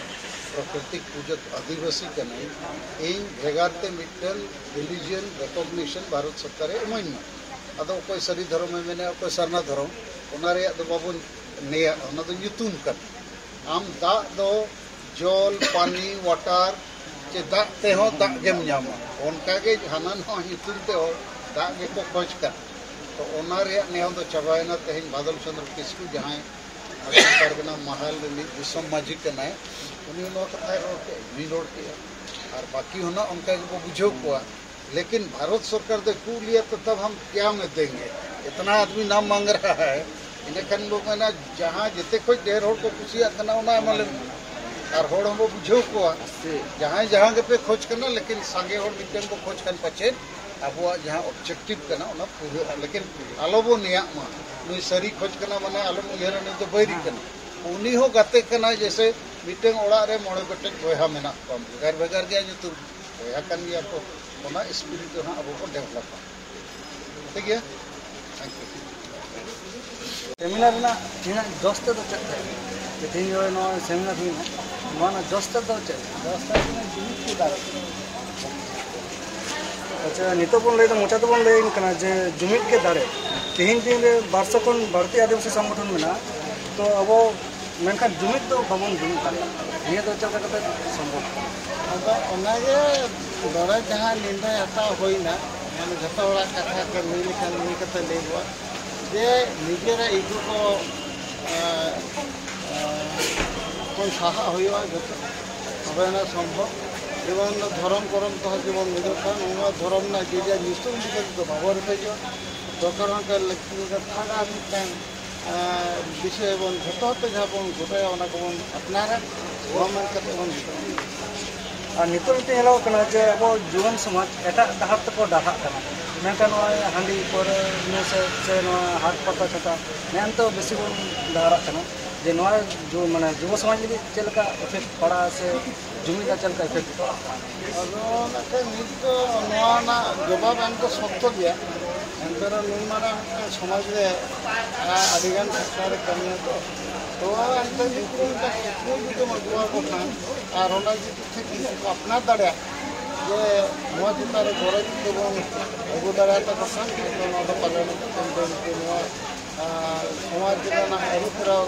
ᱯᱨᱚᱠᱨᱤᱛᱤᱠ ᱯᱩᱡᱟᱹ ᱟᱹᱫᱤᱵᱟᱹᱥᱤ ᱠᱟᱹᱱᱟᱹᱧ, ᱤᱧ ᱵᱷᱮᱜᱟᱨ ᱛᱮ ᱢᱤᱫᱴᱮᱱ ᱨᱤᱞᱤᱡᱤᱭᱟᱱ ᱨᱮᱠᱚᱜᱱᱤᱥᱚᱱ ᱵᱷᱟᱨᱚᱛ ᱥᱚᱨᱠᱟᱨᱮ ᱤᱢᱟᱹᱧ ᱢᱟ᱾ ᱟᱫᱚ ᱚᱠᱚᱭ ᱥᱟᱹᱨᱤ ᱫᱷᱚᱨᱚᱢᱮ ᱢᱮᱱᱮᱜᱼᱟ, ᱚᱠᱚᱭ ᱥᱟᱨᱱᱟ ᱫᱷᱚᱨᱚᱢ, ᱚᱱᱟ ᱨᱮᱭᱟᱜ ᱫᱚ ᱵᱟᱵᱚᱱ ᱱᱮᱭᱟᱜᱼᱟ, ᱚᱱᱟ ᱫᱚ ᱧᱩᱛᱩᱢ ᱠᱟᱱᱟ᱾ ᱟᱢ ᱫᱟᱜ ᱫᱚ ᱡᱚᱞ, ᱯᱟᱱᱤ, ᱣᱟᱴᱟᱨ, ᱪᱮ ᱫᱟᱜ ᱛᱮᱦᱚᱸ ᱫᱟᱜ ᱜᱮᱢ ᱧᱟᱢᱟ, ᱚᱱᱠᱟᱜᱮ ᱦᱟᱱᱟ ᱱᱚᱣᱟ ᱧᱩᱛᱩᱢ ᱛᱮ ᱦᱚᱲ ᱫᱟᱜ ᱜᱮᱠᱚ ᱠᱷᱚᱡᱽ ᱠᱟᱱᱟ᱾ ᱛᱚ ᱚᱱᱟ ᱨᱮᱭᱟᱜ ᱱᱮᱭᱟᱢ ᱫᱚ ᱪᱟᱵᱟᱭᱮᱱᱟ᱾ ᱛᱮᱦᱮᱧ ᱵᱟᱫᱚᱞ ᱪᱚᱸᱫᱽᱨᱚ ᱠᱤᱥᱠᱩ ᱡᱟᱦᱟᱸᱭ ᱢᱟᱹᱡᱷᱤ ᱯᱟᱨᱜᱟᱱᱟ ᱢᱟᱦᱟᱞ ᱨᱤᱱᱤᱡ ᱫᱤᱥᱚᱢ ᱢᱟᱹᱡᱷᱤ ᱠᱟᱱᱟᱭ, ᱩᱱᱤ ᱱᱚᱣᱟ ᱠᱟᱛᱷᱟᱭ ᱨᱚᱲ ᱠᱮᱫᱼᱟ, ᱤᱧ ᱨᱚᱲ ᱠᱮᱫᱼᱟ, ᱟᱨ ᱵᱟᱹᱠᱤ ᱦᱚᱸ ᱱᱟᱜ ᱚᱱᱠᱟ ᱜᱮᱵᱚ ᱵᱩᱡᱷᱟᱹᱣ ᱠᱚᱣᱟ᱾ ᱞᱮᱠᱤᱱ ᱵᱷᱟᱨᱚᱛ ᱥᱚᱨᱠᱟᱨ ᱫᱚᱭ ᱠᱩᱞ ᱞᱮᱭᱟ, ᱛᱚ ᱛᱟᱵ ᱦᱟᱢ ᱠᱭᱟ ᱩᱢᱤᱫ ᱫᱮᱝᱜᱮ, ᱤᱛᱱᱟ ᱟᱫᱢᱤ ᱱᱟᱢ ᱢᱟᱝ ᱨᱟᱦᱟ ᱦᱟᱭ᱾ ᱤᱱᱟᱹᱠᱷᱟᱱ ᱵᱚ ᱢᱮᱱᱟ, ᱡᱟᱦᱟᱸ ᱡᱮᱛᱮ ᱠᱷᱚᱡ ᱰᱷᱮᱨ ᱦᱚᱲ ᱠᱚ ᱠᱩᱥᱤᱭᱟᱜ ᱠᱟᱱᱟ, ᱚᱱᱟ ᱮᱢᱟ ᱞᱮᱢ᱾ ᱟᱨ ᱦᱚᱲ ᱦᱚᱸᱵᱚ ᱵᱩᱡᱷᱟᱹᱣ ᱠᱚᱣᱟ, ᱡᱟᱦᱟᱸᱭ ᱡᱟᱦᱟᱸ ᱜᱮᱯᱮ ᱠᱷᱚᱡᱽ ᱠᱟᱱᱟ, ᱞᱮᱠᱤᱱ ᱥᱟᱸᱜᱮ ᱦᱚᱲ ᱢᱤᱫᱴᱮᱱ ᱵᱚ ᱠᱷᱚᱡᱽ ᱠᱟᱱ ᱯᱟᱪᱮᱫ ᱟᱵᱚᱣᱟᱜ ᱡᱟᱦᱟᱸ objective ᱠᱟᱱᱟ, ᱚᱱᱟ ᱯᱩᱨᱟᱹᱜᱼᱟ᱾ ᱞᱮᱠᱤᱱ ᱟᱞᱚ ᱵᱚ ᱱᱮᱭᱟᱜ ᱢᱟ, ᱱᱩᱭ ᱥᱟᱹᱨᱤ ᱠᱷᱚᱡᱽ ᱠᱟᱱᱟ ᱢᱟᱱᱮ ᱟᱞᱚᱢ ᱩᱭᱦᱟᱹᱨᱟ ᱱᱩᱭ ᱫᱚ ᱵᱟᱹᱭᱨᱤ ᱠᱟᱱᱟ᱾ ᱩᱱᱤ ᱦᱚᱸ ᱜᱟᱛᱮ ᱠᱟᱱᱟᱭ, ᱡᱮᱭᱥᱮ ᱢᱤᱫᱴᱮᱱ ᱚᱲᱟᱜ ᱨᱮ ᱢᱚᱬᱮ ᱜᱚᱴᱮᱡ ᱵᱚᱭᱦᱟ ᱢᱮᱱᱟᱜ ᱠᱚᱣᱟ, ᱵᱷᱮᱜᱟᱨ ᱵᱷᱮᱜᱟᱨ ᱜᱮᱭᱟ ᱧᱩᱛᱩᱢ, ᱵᱚᱭᱦᱟ ᱠᱟᱱ ᱜᱮᱭᱟ ᱠᱚ᱾ ᱚᱱᱟ spirit ᱫᱚ ᱦᱟᱸᱜ ᱟᱵᱚ ᱵᱚᱱ developᱟ, ᱴᱷᱤᱠ ᱜᱮᱭᱟ? Thank you. ᱥᱮᱢᱤᱱᱟᱨ ᱨᱮᱱᱟᱜ ᱛᱮᱦᱮᱧᱟᱜ ᱡᱚᱥ ᱛᱮᱫ ᱫᱚ ᱪᱮᱫ ᱛᱟᱦᱮᱸ ᱠᱟᱱᱟ? ᱡᱮ ᱛᱮᱦᱮᱧ ᱱᱚᱜᱼᱚᱭ ᱱᱚᱣᱟ ᱥᱮᱢᱤᱱᱟᱨ ᱦᱩᱭᱱᱟ, ᱱᱚᱣᱟ ᱨᱮᱱᱟᱜ ᱡᱚᱥ ᱛᱮᱫ ᱫᱚ ᱪᱮᱫ? ᱡᱚᱥ ᱛᱮᱫ ᱫᱚ ᱡᱩᱢᱤᱫ ᱠᱚ ᱫᱟᱲᱮ᱾ ᱟᱪᱪᱷᱟ, ᱱᱤᱛᱚᱜ ᱵᱚᱱ ᱞᱟᱹᱭᱫᱟ, ᱢᱚᱪᱟ ᱛᱮᱵᱚᱱ ᱞᱟᱹᱭ ᱠᱟᱱᱟ ᱡᱮ ᱡᱩᱢᱤᱫ ᱜᱮ ᱫᱟᱲᱮ᱾ ᱛᱮᱦᱮᱧ ᱫᱤᱱ ᱨᱮ ᱵᱟᱨᱥᱚ ᱠᱷᱚᱱ ᱵᱟᱹᱲᱛᱤ ᱟᱹᱫᱤᱵᱟᱹᱥᱤ ᱥᱚᱝᱜᱚᱴᱷᱚᱱ ᱢᱮᱱᱟᱜᱼᱟ, ᱛᱚ ᱟᱵᱚ ᱢᱮᱱᱠᱷᱟᱱ ᱡᱩᱢᱤᱫ ᱫᱚ ᱵᱟᱵᱚᱱ ᱡᱩᱢᱤᱫ ᱫᱟᱲᱮᱭᱟᱜ ᱠᱟᱱᱟ᱾ ᱱᱤᱭᱟᱹ ᱫᱚ ᱪᱮᱫ ᱞᱮᱠᱟ ᱠᱟᱛᱮ ᱥᱚᱢᱵᱷᱚᱵ? ᱟᱫᱚ ᱚᱱᱟᱜᱮ ᱱᱚᱰᱮ ᱡᱟᱦᱟᱸ ᱱᱤᱨᱱᱚᱭ ᱦᱟᱛᱟᱣ ᱦᱩᱭᱱᱟ, ᱢᱟᱱᱮ ᱡᱷᱚᱛᱚ ᱦᱚᱲᱟᱜ ᱠᱟᱛᱷᱟ ᱠᱚ ᱞᱟᱹᱭ ᱞᱮᱠᱷᱟᱱ ᱱᱤᱭᱟᱹ ᱠᱟᱛᱷᱟ ᱞᱟᱹᱭᱚᱜᱼᱟ ᱡᱮ ᱱᱤᱡᱮᱨᱟᱜ ᱤᱜᱳ ᱠᱚ, ᱮᱸ, ᱮᱸ, ᱠᱷᱚᱱ ᱥᱟᱦᱟᱜ ᱦᱩᱭᱩᱜᱼᱟ, ᱡᱷᱚᱛᱚ ᱛᱚᱵᱮ ᱟᱱᱟᱜ ᱥᱚᱢᱵᱷᱚᱵ᱾ ᱡᱮᱢᱚᱱ ᱫᱷᱚᱨᱚᱢ ᱠᱚᱨᱚᱢ ᱠᱚᱦᱚᱸ ᱡᱮᱢᱚᱱ ᱢᱤᱫᱚᱜ ᱠᱟᱱ, ᱱᱚᱣᱟ ᱫᱷᱚᱨᱚᱢ ᱨᱮᱱᱟᱜ ᱡᱮ ᱡᱟᱨ ᱧᱩᱛᱩᱢ ᱞᱮᱠᱟ ᱛᱮᱫᱚ ᱵᱟᱵᱚ ᱨᱮᱯᱮᱡᱚᱜᱼᱟ᱾ ᱫᱚᱨᱠᱟᱨ ᱚᱱᱠᱟ ᱞᱟᱹᱠᱛᱤ ᱞᱮᱠᱟ ᱛᱷᱟᱲᱟ ᱢᱤᱫᱴᱟᱝ ᱟᱨ ᱵᱤᱥᱚᱭ ᱵᱚᱱ ᱡᱷᱚᱛᱚ ᱦᱚᱲ ᱛᱮ ᱡᱟᱦᱟᱸ ᱵᱚᱱ ᱜᱚᱴᱟᱭᱟ, ᱚᱱᱟ ᱠᱚᱵᱚᱱ ᱟᱯᱱᱟᱨᱟ, ᱱᱚᱣᱟ ᱢᱮᱱ ᱠᱟᱛᱮ ᱵᱚᱱ ᱡᱤᱛᱟᱹᱣᱟ᱾ ᱟᱨ ᱱᱤᱛᱚᱜ ᱱᱤᱛᱚᱜ ᱧᱮᱞᱚᱜ ᱠᱟᱱᱟ ᱡᱮ ᱟᱵᱚ ᱡᱩᱣᱟᱹᱱ ᱥᱚᱢᱟᱡᱽ ᱮᱴᱟᱜ ᱰᱟᱦᱟᱨ ᱛᱮᱠᱚ ᱰᱟᱨᱦᱟᱜ ᱠᱟᱱᱟ, ᱢᱮᱱᱠᱷᱟᱱ ᱱᱚᱜᱼᱚᱭ ᱦᱟᱺᱰᱤ ᱯᱟᱹᱣᱨᱟᱹ ᱧᱩ ᱥᱮᱫ ᱥᱮ ᱱᱚᱣᱟ ᱦᱟᱴ ᱯᱟᱛᱟ ᱪᱷᱟᱛᱟ ᱱᱮᱜᱼᱮ ᱱᱤᱛᱚᱜ ᱵᱮᱥᱤ ᱵᱚᱱ ᱰᱟᱦᱟᱨᱟᱜ ᱠᱟᱱᱟ, ᱡᱮ ᱱᱚᱣᱟ ᱡᱩ-, ᱢᱟᱱᱮ ᱡᱩᱵᱚ ᱥᱚᱢᱟᱡᱽ ᱞᱟᱹᱜᱤᱫ ᱪᱮᱫ ᱞᱮᱠᱟ effect ᱯᱟᱲᱟᱜᱼᱟ ᱥᱮ ᱡᱩᱢᱤᱫ ᱨᱮ ᱪᱮᱫ ᱞᱮᱠᱟ effect ᱯᱟᱲᱟᱜᱼᱟ? ᱟᱫᱚ ᱱᱟᱜ ᱠᱷᱟᱱ ᱱᱤᱛ ᱫᱚ ᱱᱚᱣᱟ ᱨᱮᱱᱟᱜ ᱡᱚᱵᱟᱵ ᱮᱢ ᱫᱚ ᱥᱚᱠᱛᱚ ᱜᱮᱭᱟ, ᱮᱱᱛᱮ ᱨᱮᱦᱚᱸ ᱱᱩᱱ ᱢᱟᱨᱟᱝ ᱢᱤᱫᱴᱟᱝ ᱥᱚᱢᱟᱡᱽ ᱨᱮ, ᱟ, ᱟᱹᱰᱤᱜᱟᱱ ᱥᱚᱨᱠᱟᱨᱮ ᱠᱟᱹᱢᱤᱭᱟ ᱛᱚ᱾ ᱛᱚ ᱮᱱᱛᱮ ᱱᱩᱠᱩ ᱢᱤᱫᱴᱟᱝ ᱠᱩᱠᱢᱩ ᱡᱩᱫᱤᱢ ᱟᱹᱜᱩᱣᱟᱠᱚ ᱠᱷᱟᱱ ᱟᱨ ᱚᱱᱟ ᱡᱩᱫᱤ ᱴᱷᱤᱠ ᱩᱱᱠᱩ ᱠᱚ ᱟᱯᱱᱟᱨ ᱫᱟᱲᱮᱭᱟᱜ ᱡᱮ ᱱᱚᱣᱟ ᱪᱮᱛᱟᱱ ᱨᱮ ᱜᱚᱨᱚᱡᱽ ᱫᱚᱵᱚᱱ ᱟᱹᱜᱩ ᱫᱟᱲᱮᱭᱟᱛᱟ ᱠᱚ ᱠᱷᱟᱱ, ᱛᱚ ᱱᱚᱣᱟ ᱫᱚ ᱯᱟᱞᱮᱱ ᱱᱩᱠᱩ ᱱᱚᱣᱟ, ᱟ, ᱥᱚᱢᱟᱡᱽ ᱨᱮᱱᱟᱜ ᱟᱹᱨᱩ ᱯᱷᱮᱨᱟᱣ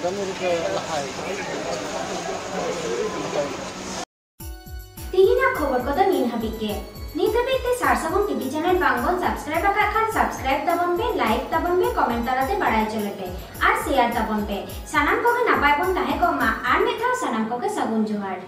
ᱠᱟᱹᱢᱤ ᱨᱮᱠᱚ ᱞᱟᱦᱟᱭᱮᱫᱟ᱾ ᱠᱷᱚᱵᱚᱨ ᱠᱚᱫᱚ ᱱᱤᱱ ᱦᱟᱹᱵᱤᱡ ᱜᱮ᱾ ᱱᱤᱛ ᱦᱟᱹᱵᱤᱡ ᱛᱮ ᱥᱟᱨ ᱥᱟᱹᱜᱩᱱ ᱴᱤᱵᱷᱤ ᱪᱮᱱᱮᱞ ᱵᱟᱝ ᱵᱚᱱ ᱥᱟᱵᱥᱠᱨᱟᱭᱤᱵ ᱟᱠᱟᱫ ᱠᱷᱟᱱ ᱥᱟᱵᱥᱠᱨᱟᱭᱤᱵ ᱛᱟᱵᱚᱱ ᱯᱮ, ᱞᱟᱭᱤᱠ ᱛᱟᱵᱚᱱ ᱯᱮ, ᱠᱚᱢᱮᱱᱴ ᱛᱟᱞᱟᱛᱮ ᱵᱟᱲᱟᱭ ᱦᱚᱪᱚ ᱞᱮᱯᱮ ᱟᱨ ᱥᱮᱭᱟᱨ ᱛᱟᱵᱚᱱ ᱯᱮ᱾ ᱥᱟᱱᱟᱢ ᱠᱚᱜᱮ ᱱᱟᱯᱟᱭ ᱵᱚᱱ ᱛᱟᱦᱮᱸ ᱠᱚᱜ ᱢᱟ᱾ ᱟᱨ ᱢᱤᱫ ᱫᱷᱟᱣ ᱥᱟᱱᱟᱢ ᱠᱚᱜᱮ ᱥᱟᱹᱜᱩᱱ ᱡᱚᱦᱟᱨ᱾